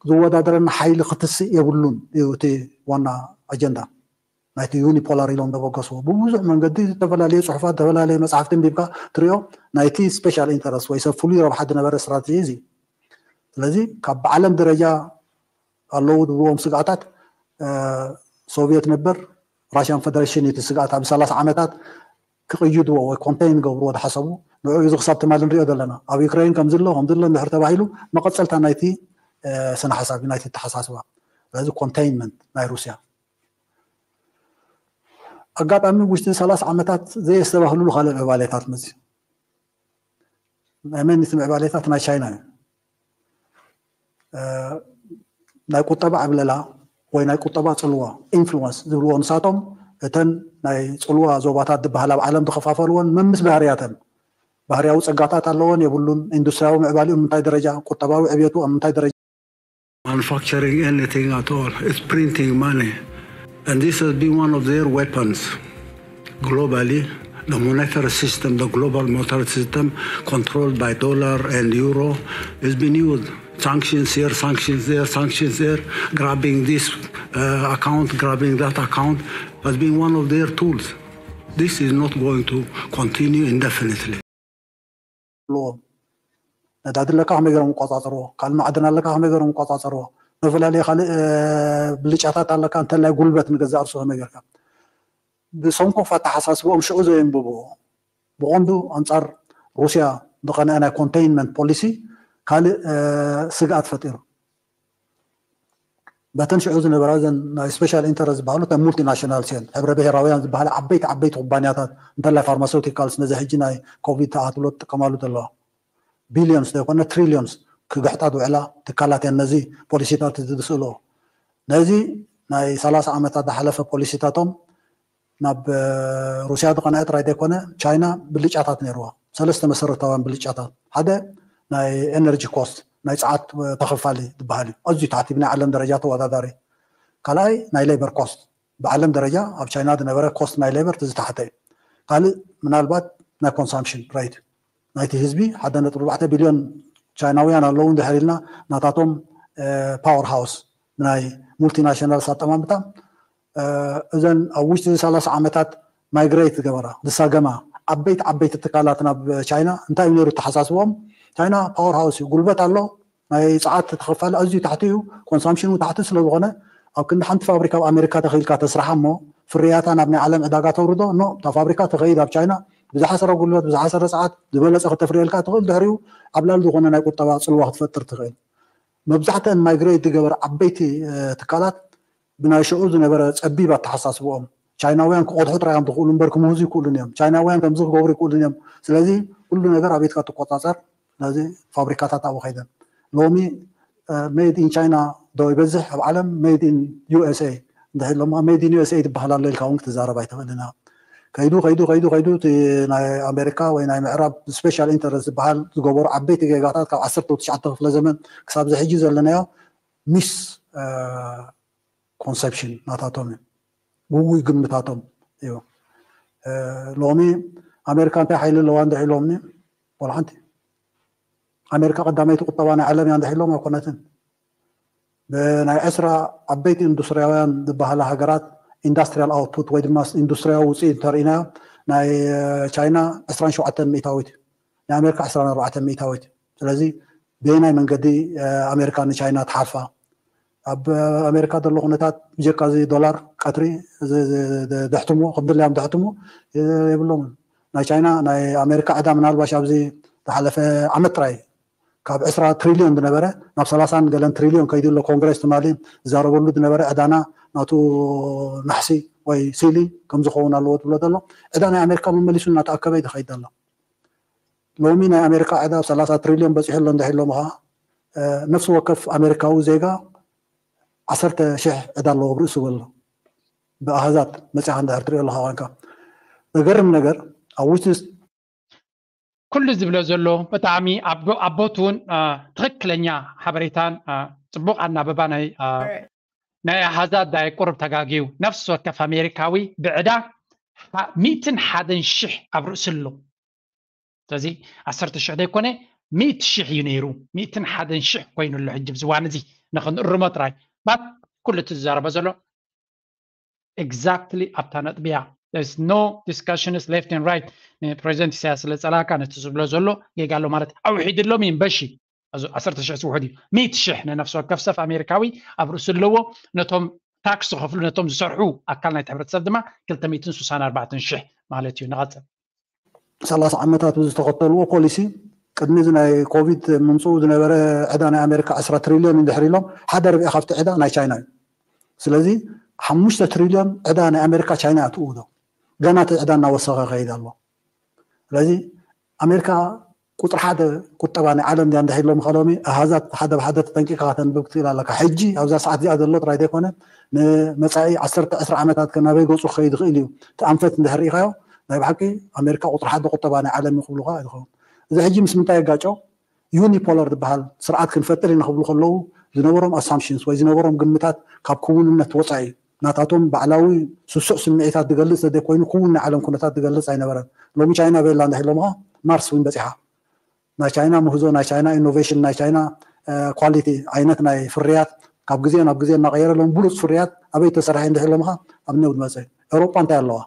ዝወዳደረና ሓይሊ ክትስእ የብሉን እዩ እቲ ዋና ኣጀንዳ ናይቲ ዩኒፖላር ኢሎም ዘበገስዎ ብብዙሕ መንገዲ ዝተፈላለዩ ፅሑፋት ዝተፈላለዩ መፅሓፍቲ ንቢብካ ትሪኦ ናይቲ ስፔሻል ኢንተረስት ወይ ሰብ ፍሉይ ረብሓ ዝነበረ ስትራቴጂ እዚ። ስለዚ ካብ ብዓለም ደረጃ ኣለዉ ዝብልዎም ስግኣታት ሶቪየት ነበር ራሽያን ፌደሬሽን እቲ ስግኣት ኣብ ሰላሳ ዓመታት ክቕይድዎ ወይ ኮንቴይን ገብርዎ ዝሓሰቡ ንዑ እዚ ክሳብ ትማሊ ንሪኦ ዘለና ኣብ ዩክሬን ከምዚ ኣሎ ከምዚ ኣሎ እንድሕር ተባሂሉ መቐፀልታ ናይቲ ስነ ሓሳብ ናይቲ ተሓሳስባ ስለዚ ኮንቴይንመንት ናይ ሩስያ ኣጋጣሚ ውሽጢ ሰላሳ ዓመታት ዘየስተባህልሉ ካልእ ምዕባሌታት መፅዩ ናይ መን እቲ ምዕባሌታት ናይ ቻይና እዩ ናይ ቁጠባ ዕብለላ ወይ ናይ ቁጠባ ፅልዋ ኢንፍሉወንስ ዝብልዎ ንሳቶም እተን ናይ ፅልዋ ዞባታት ዝበሃል ኣብ ዓለም ዝኸፋፈልዎን መምስ ባህርያተን ባህርያዊ ፀጋታት ኣለዎን የብሉን ኢንዱስትሪያዊ ምዕባሊኡ ምንታይ ደረጃ ቁጠባዊ ዕብየቱ ኣብ ምንታይ ደረጃ manufacturing anything at all. It's printing money. And this has been one of their weapons globally. The monetary system, the global monetary system, controlled by dollar and euro, has been used. Sanctions here, sanctions there, sanctions there, grabbing this uh, account, grabbing that account, has been one of their tools. This is not going to continue indefinitely. ኣለዎም ነዳዲ ኣለካ ከመይ ገሮም ይቆፃፀርዎ ካልእ ማዕድን ኣለካ ከመይ ገሮም ይቆፃፀርዎ መፈላለየ ካልእ ብልጫታት ኣለካ እንተላይ ጉልበት ንገዛእ ርሱ ከመይ ገርካ ብሰንኮፍ ኣተሓሳስብኦም ሽዑ ዘየንብብዎ ብቐንዱ ኣንፃር ሩስያ ዝቐንአ ናይ ኮንቴይንመንት ፖሊሲ ካልእ ስግኣት ፈጢሩ በተን ሽዑ ዝነበራ እዘን ናይ ስፔሻል ኢንተረስት ዝበሃሉ እተን ሙልቲናሽናልስ እየን ሕብረ ብሄራውያን ዝበሃላ ዓበይቲ ዓበይቲ ኩባንያታት እንተላይ ፋርማሴውቲካልስ ነዚ ሕጂ ናይ ኮቪድ ተኣትሎ ትጥቀማሉ ዘለዋ ቢሊዮንስ ዘይኮነ ትሪሊዮንስ ክግሕጣ ዝውዕላ ትካላት እየን ነዚ ፖሊሲታት እዚ ዝስእልኦ ነዚ ናይ ሰላሳ ዓመታት ዝሓለፈ ፖሊሲታቶም ናብ ሩስያ ዝቐንዐ ጥራይ ዘይኮነ ቻይና ብልጫታት ነይርዋ ሰለስተ መሰረታውያን ብልጫታት ሓደ ናይ ኤነርጂ ኮስት ናይ ፀዓት ተኸፋሊ ዝበሃል እዩ ኣዝዩ ታሕቲ ብናይ ዓለም ደረጃ ተወዳዳሪ ካልኣይ ናይ ሌበር ኮስት ብዓለም ደረጃ ኣብ ቻይና ዝነበረ ኮስት ናይ ሌበር እቲ ዝተሓተ እዩ ካልእ ምናልባት ናይ ኮንሳምፕሽን ሬት ናይቲ ህዝቢ ሓደ ነጥቢ ኣርባዕተ ቢልዮን ቻይናውያን ኣለዉ እንድሕር ኢልና ናታቶም ፓወር ሃውስ ናይ ሙልቲናሽናልስ ኣጠማምታ እዘን ኣብ ውሽጢ ሰላሳ ዓመታት ማይግሬት ዝገበራ ዝሳገማ ዓበይቲ ዓበይቲ ትካላት ናብ ቻይና እንታይ እዩ ነይሩ ተሓሳስቦም ቻይና ፓወር ሃውስ እዩ ጉልበት ኣሎ ናይ ፃዓት ተኸፋሊ ኣዝዩ ታሕቲ እዩ። ኮንሳምሽኑ ታሕቲ ስለዝኾነ ኣብ ክንዲ ሓንቲ ፋብሪካ ኣብ ኣሜሪካ ተኽኢልካ ተስራሓ እሞ ፍርያታ ናብ ናይ ዓለም ዕዳጋ ተውርዶ ኖ እታ ፋብሪካ ተኸይድ ኣብ ቻይና ብዝሓሰረ ጉልበት ብዝሓሰረ ፃዓት ዝበለፀ ከተፍርየልካ ትኽእል። ድሕሪኡ ዓብላል ዝኾነ ናይ ቁጠባ ፅልዋ ክትፈጥር ትኽእል። መብዛሕተን ማይግሬት ዝገበር ዓበይቲ ትካላት ብናይ ሽዑ ዝነበረ ፀቢብ ኣተሓሳስብኦም ቻይናውያን ክቆድሑ ጥራዮም ዝኽእሉ እምበር ክምህዙ ይክእሉን እዮም። ቻይናውያን ከምዚ ክገብሩ ይክእሉን እዮም። ስለዚ ኩሉ ነገር ኣብ ኢድካ ትቆፃፀር። ስለዚ ፋብሪካታት ኣብኡ ከይደን ሎሚ ሜድ ኢን ቻይና ዶ ይበዝሕ ኣብ ዓለም ሜድ ኢን ዩኤስኤ እንድሕር ኢሎሞ ሜድ ኢን ዩኤስኤ ትበሃል ኣሎ ኢልካ እውን ክትዛረብ ኣይትኽእልን ኢኻ። ከይዱ ከይዱ ከይዱ ከይዱ እቲ ናይ ኣሜሪካ ወይ ናይ ምዕራብ ስፔሻል ኢንተረስት ዝበሃል ዝገበሩ ዓበይቲ ጌጋታት ካብ ዓሰርተ ትሽዓተ ክፍለ ዘመን ክሳብ እዚ ሕጂ ዘለናዮ ሚስ ኮንሰፕሽን ናታቶም እዩ። ግጉይ ግምታቶም እዩ። ሎሚ ኣሜሪካ እንታይ ሓይሊ ኣለዋ እንድዒ ኢሎምኒ ወላ ሓንቲ ኣሜሪካ ቀዳመይቲ ቁጠባ ናይ ዓለም እያ እንድዒ ኢሎም ኣይኮነትን። ብናይ ዕስራ ዓበይቲ ኢንዱስትሪያውያን ዝበሃላ ሃገራት ኢንዳስትሪያል ኣውትፑት ወይ ድማ ኢንዱስትሪያዊ ውፅኢት እንተርኢናዮ ናይ ቻይና ዕስራን ሸውዓተን ሚእታዊት እዩ። ናይ ኣሜሪካ ዕስራን ኣርባዕተን ሚእታዊት እዩ። ስለዚ በየናይ መንገዲ ኣሜሪካ ንቻይና ትሓልፋ? ኣብ ኣሜሪካ ዘሎ ኩነታት ብጀካ እዚ ዶላር ቀትሪ ደሕትሞ ከም ድልያም ደሕትሞ የብሎምን። ናይ ቻይና ናይ ኣሜሪካ ዕዳ ምናልባሽ ኣብዚ ዝሓለፈ ዓመት ጥራይ ካብ ዕስራ ትሪልዮን ዝነበረ ናብ ሰላሳን ገለን ትሪልዮን ከይዱ ኣሎ። ኮንግረስ ትማሊ ዝዛረበሉ ዝነበረ ዕዳና ናቱ ናሕሲ ወይ ሲሊንግ ከም ዝኸውን ኣለዎ ትብሎ ዘሎ። ዕዳ ናይ ኣሜሪካ መመሊሱ እናተኣከበ እዩ ዝኸይድ ዘሎ። ሎሚ ናይ ኣሜሪካ ዕዳ ኣብ ሰላሳ ትሪልዮን በፂሑ ኣሎ እንድሕር ኢሎምኻ ነፍሲ ወከፍ ኣሜሪካዊ ዜጋ ዓሰርተ ሽሕ ዕዳ ኣለዎ ኣብ ርእሱ በሎ። ብኣሃዛት መፂኻ እንድሕር ትሪኦ ኣለኻ ኮንካ ዘገርም ነገር ኣብ ውሽጢ ኩሉ ዝብሎ ዘሎ ብጣዕሚ ኣብ ቦቱ እውን ትኽክለኛ ሓበሬታን ፅቡቕ ኣናብባ ናይ ናይ ኣሃዛት ዳይ ቁርብ ተጋግዩ። ነፍሲ ወከፍ ኣሜሪካዊ ብዕዳ ሚእትን ሓደን ሽሕ ኣብ ርእሱ ኣሎ። ስለዚ ዓሰርተ ሽሕ ዘይኮነ ሚእቲ ሽሕ እዩ ነይሩ። ሚእትን ሓደን ሽሕ ኮይኑ ኣሎ ሕጂ ብዝዋን እዚ ንኽንእርሞ ጥራይ ባት ኩሉ እቲ ዝዛረቦ ዘሎ exactly ኣብታ ነጥቢ እያ። There's no discussions left and right። ንፕሬዚደንት ኢሳያስ ስለ ጸላእካ ነቲ ዝብሎ ዘሎ ጌጋ ኣሎ ማለት ኣውሒድሎም እዩ እምበሺ ዓሰርተ ሽሕ ዝውሕድ እዩ። ሚእቲ ሽሕ ንነፍሲ ወከፍ ሰብ ኣሜሪካዊ ኣብ ርእሱ ኣለዎ። ነቶም ታክስ ዝኸፍሉ ነቶም ዝሰርሑ ኣካል ናይቲ ሕብረተሰብ ድማ ክልተ ሚእትን ስሳን ኣርባዕተን ሽሕ ማለት እዩ። ንቐጽል። ሰላሳ ዓመታት ብዝተኸተልዎ ፖሊሲ ቅድሚ እዚ ናይ ኮቪድ ምምፅኡ ዝነበረ ዕዳ ናይ ኣሜሪካ ዕስራ ትሪልዮን እንድሕር ኢሎም ሓደ ርብዒ ካብቲ ዕዳ ናይ ቻይና እዩ። ስለዚ ሓሙሽተ ትሪልዮን ዕዳ ናይ ኣሜሪካ ቻይና እያ ትእውዶ። ገና እቲ ዕዳ እናወሰኸ ይኸይድ ኣሎ። ስለዚ ኣሜሪካ ቁፅሪ ሓደ ቁጠባ ናይ ዓለም ድያ እንድሕር ኢሎም ከሎሚ ኣሃዛት ሓደ ብሓደ ተጠንቂቕካ ከተንብብ ክትኽእል ኣለካ። ሕጂ ኣብዛ ሰዓት እዚኣ ዘሎ ጥራይ ዘይኮነ ንመፃኢ ዓሰርተ ዕስራ ዓመታት ከ ናበይ ገፁ ክኸይድ ይኽእል እዩ እቲ ኣንፈት እንድሕር ርኢኻዮ ናይ ብሓቂ ኣሜሪካ ቁፅሪ ሓደ ቁጠባ ናይ ዓለም እዩ ክብሉኻ ይኸውን። እዚ ሕጂ ምስ ምንታይ የጋጮ? ዩኒፖላር ዝበሃል ስርዓት ክንፈጥር ኢና ክብሉ ከለዉ ዝነበሮም ኣሳምፕሽንስ ወይ ዝነበሮም ግምታት ካብ ክውንነት ወፃኢ ናታቶም ባዕላዊ ስሱዕ ስምዒታት ዝገልፅ ዘደይኮይኑ ክውን ናይ ዓለም ኩነታት ዝገልፅ ኣይነበረን። ሎሚ ቻይና በላ እንድሕር ኢሎምኻ ማርስ እውን በፂሓ። ናይ ቻይና ምህዞ ናይ ቻይና ኢኖቬሽን ናይ ቻይና ኳሊቲ ዓይነት ናይ ፍርያት ካብ ግዜ ናብ ግዜ እናቐየረ ሎም ብሉፅ ፍርያት ኣበይ ተሰርሐ እንድሕር ኢሎምኻ ኣብ ኔው ዝመፀ ኤውሮጳ እንታይ ኣለዋ?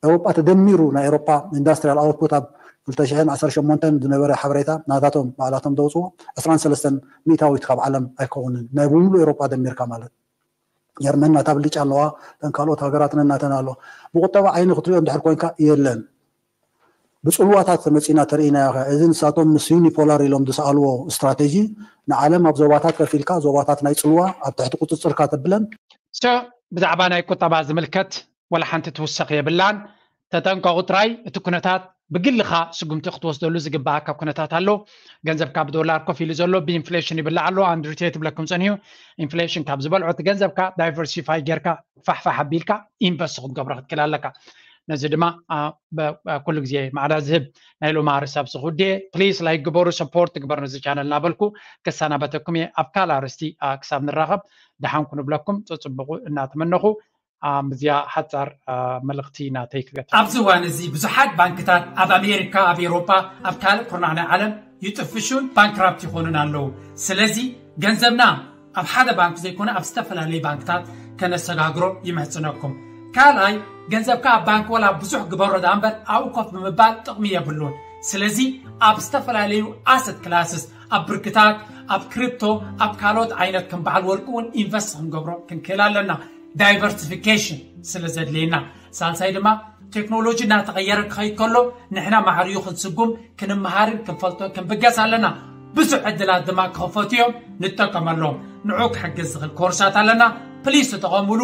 ኤውሮጳ ተደሚሩ ናይ ኤውሮጳ ኢንዳስትሪያል ኣውትፑት ኣብ ክልተ ሽሕን ዓሰርተ ሸሞንተን ዝነበረ ሓበሬታ ናታቶም ባዕላቶም ዘውፅዎ ዕስራን ሰለስተን ሚእታዊት ካብ ዓለም ኣይከውንን ናይ ብምሉ ኤውሮጳ ደሚርካ ማለት ጀርመን ናታ ብልጫ ኣለዋ። ተን ካልኦት ሃገራት ነናተን ኣለዋ። ብቁጠባ ዓይኒ ክትሪኦ እንድሕር ኮንካ የለን። ብፅልዋታት ተመፂና ተርእናዮ ከ እዚ ንሳቶም ምስ ዩኒፖላር ኢሎም ዝሰኣልዎ ስትራቴጂ ንዓለም ኣብ ዞባታት ከፊልካ ዞባታት ናይ ፅልዋ ኣብ ትሕቲ ቁፅፅርካ ተብለን ብዛዕባ ናይ ቁጠባ ዝምልከት ወላ ሓንቲ ትውሰኽ የብላን። ተጠንቀቑ ጥራይ። እቲ ኩነታት ብግልኻ ስጉምቲ ክትወስደሉ ዝግባኣካ ኩነታት ኣሎ። ገንዘብካ ብዶላር ኮፍ ኢሉ ዘሎ ብኢንፍሌሽን ይብላዕ ኣሎ። ኣንድሪቴ ትብለኩም ፀኒሁ ኢንፍሌሽን ካብ ዝበልዖ እቲ ገንዘብካ ዳይቨርሲፋይ ጌርካ ፋሕፋሕ ኣቢልካ ኢንቨስት ክትገብሮ ክትክእል ኣለካ። ነዚ ድማ ኩሉ ግዜ ማዕዳ ዝህብ ናይ ሎማ ርሳብ ዝኹዴ ፕሊስ ላይክ ግበሩ ሰፖርት ግበር ነዚ ቻነል እናበልኩ ክሰናበተኩም እየ። ኣብ ካልእ ኣርእስቲ ክሳብ ንራኸብ ደሓን ኩኑ ብለኩም ፅፅብቑ እናተመነኹ እዚኣ ሓፃር መልእኽቲ ናተይ ክገታ። ኣብዚ እዋን እዚ ብዙሓት ባንክታት ኣብ ኣሜሪካ፣ ኣብ ኤውሮጳ፣ ኣብ ካልእ ኩርናዕ ናይ ዓለም ይጥፍሹን ባንክራፕት ይኾኑን ኣለዉ። ስለዚ ገንዘብና ኣብ ሓደ ባንክ ዘይኮነ ኣብ ዝተፈላለዩ ባንክታት ከነሰጋግሮ ይምሕጽነኩም። ካልኣይ ገንዘብካ ኣብ ባንክ ወላ ብዙሕ ግበሮ ደኣ እምበር ኣብኡ ኮፍ ብምባል ጥቕሚ የብሉን። ስለዚ ኣብ ዝተፈላለዩ ኣሰት ክላስስ ኣብ ብርክታት ኣብ ክሪፕቶ፣ ኣብ ካልኦት ዓይነት ከም በዓል ወርቂ እውን ኢንቨስት ክንገብሮ ክንክእል ኣለና። ዳይቨርሲፊኬሽን ስለ ዘድልየና። ሳልሳይ ድማ ቴክኖሎጂ እናተቐየረ ክኸይድ ከሎ ንሕና ማዕርዩ ክንስጉም ክንመሃርን ክንፈልጦን ክንብገስ ኣለና። ብዙሕ ዕድላት ድማ ክኸፈቱ እዮም፣ ንጠቀመሎም። ንዑ ክሕግዝ ዝኽእል ኮርሳት ኣለና። ፕሊስ ተጠቐሙሉ።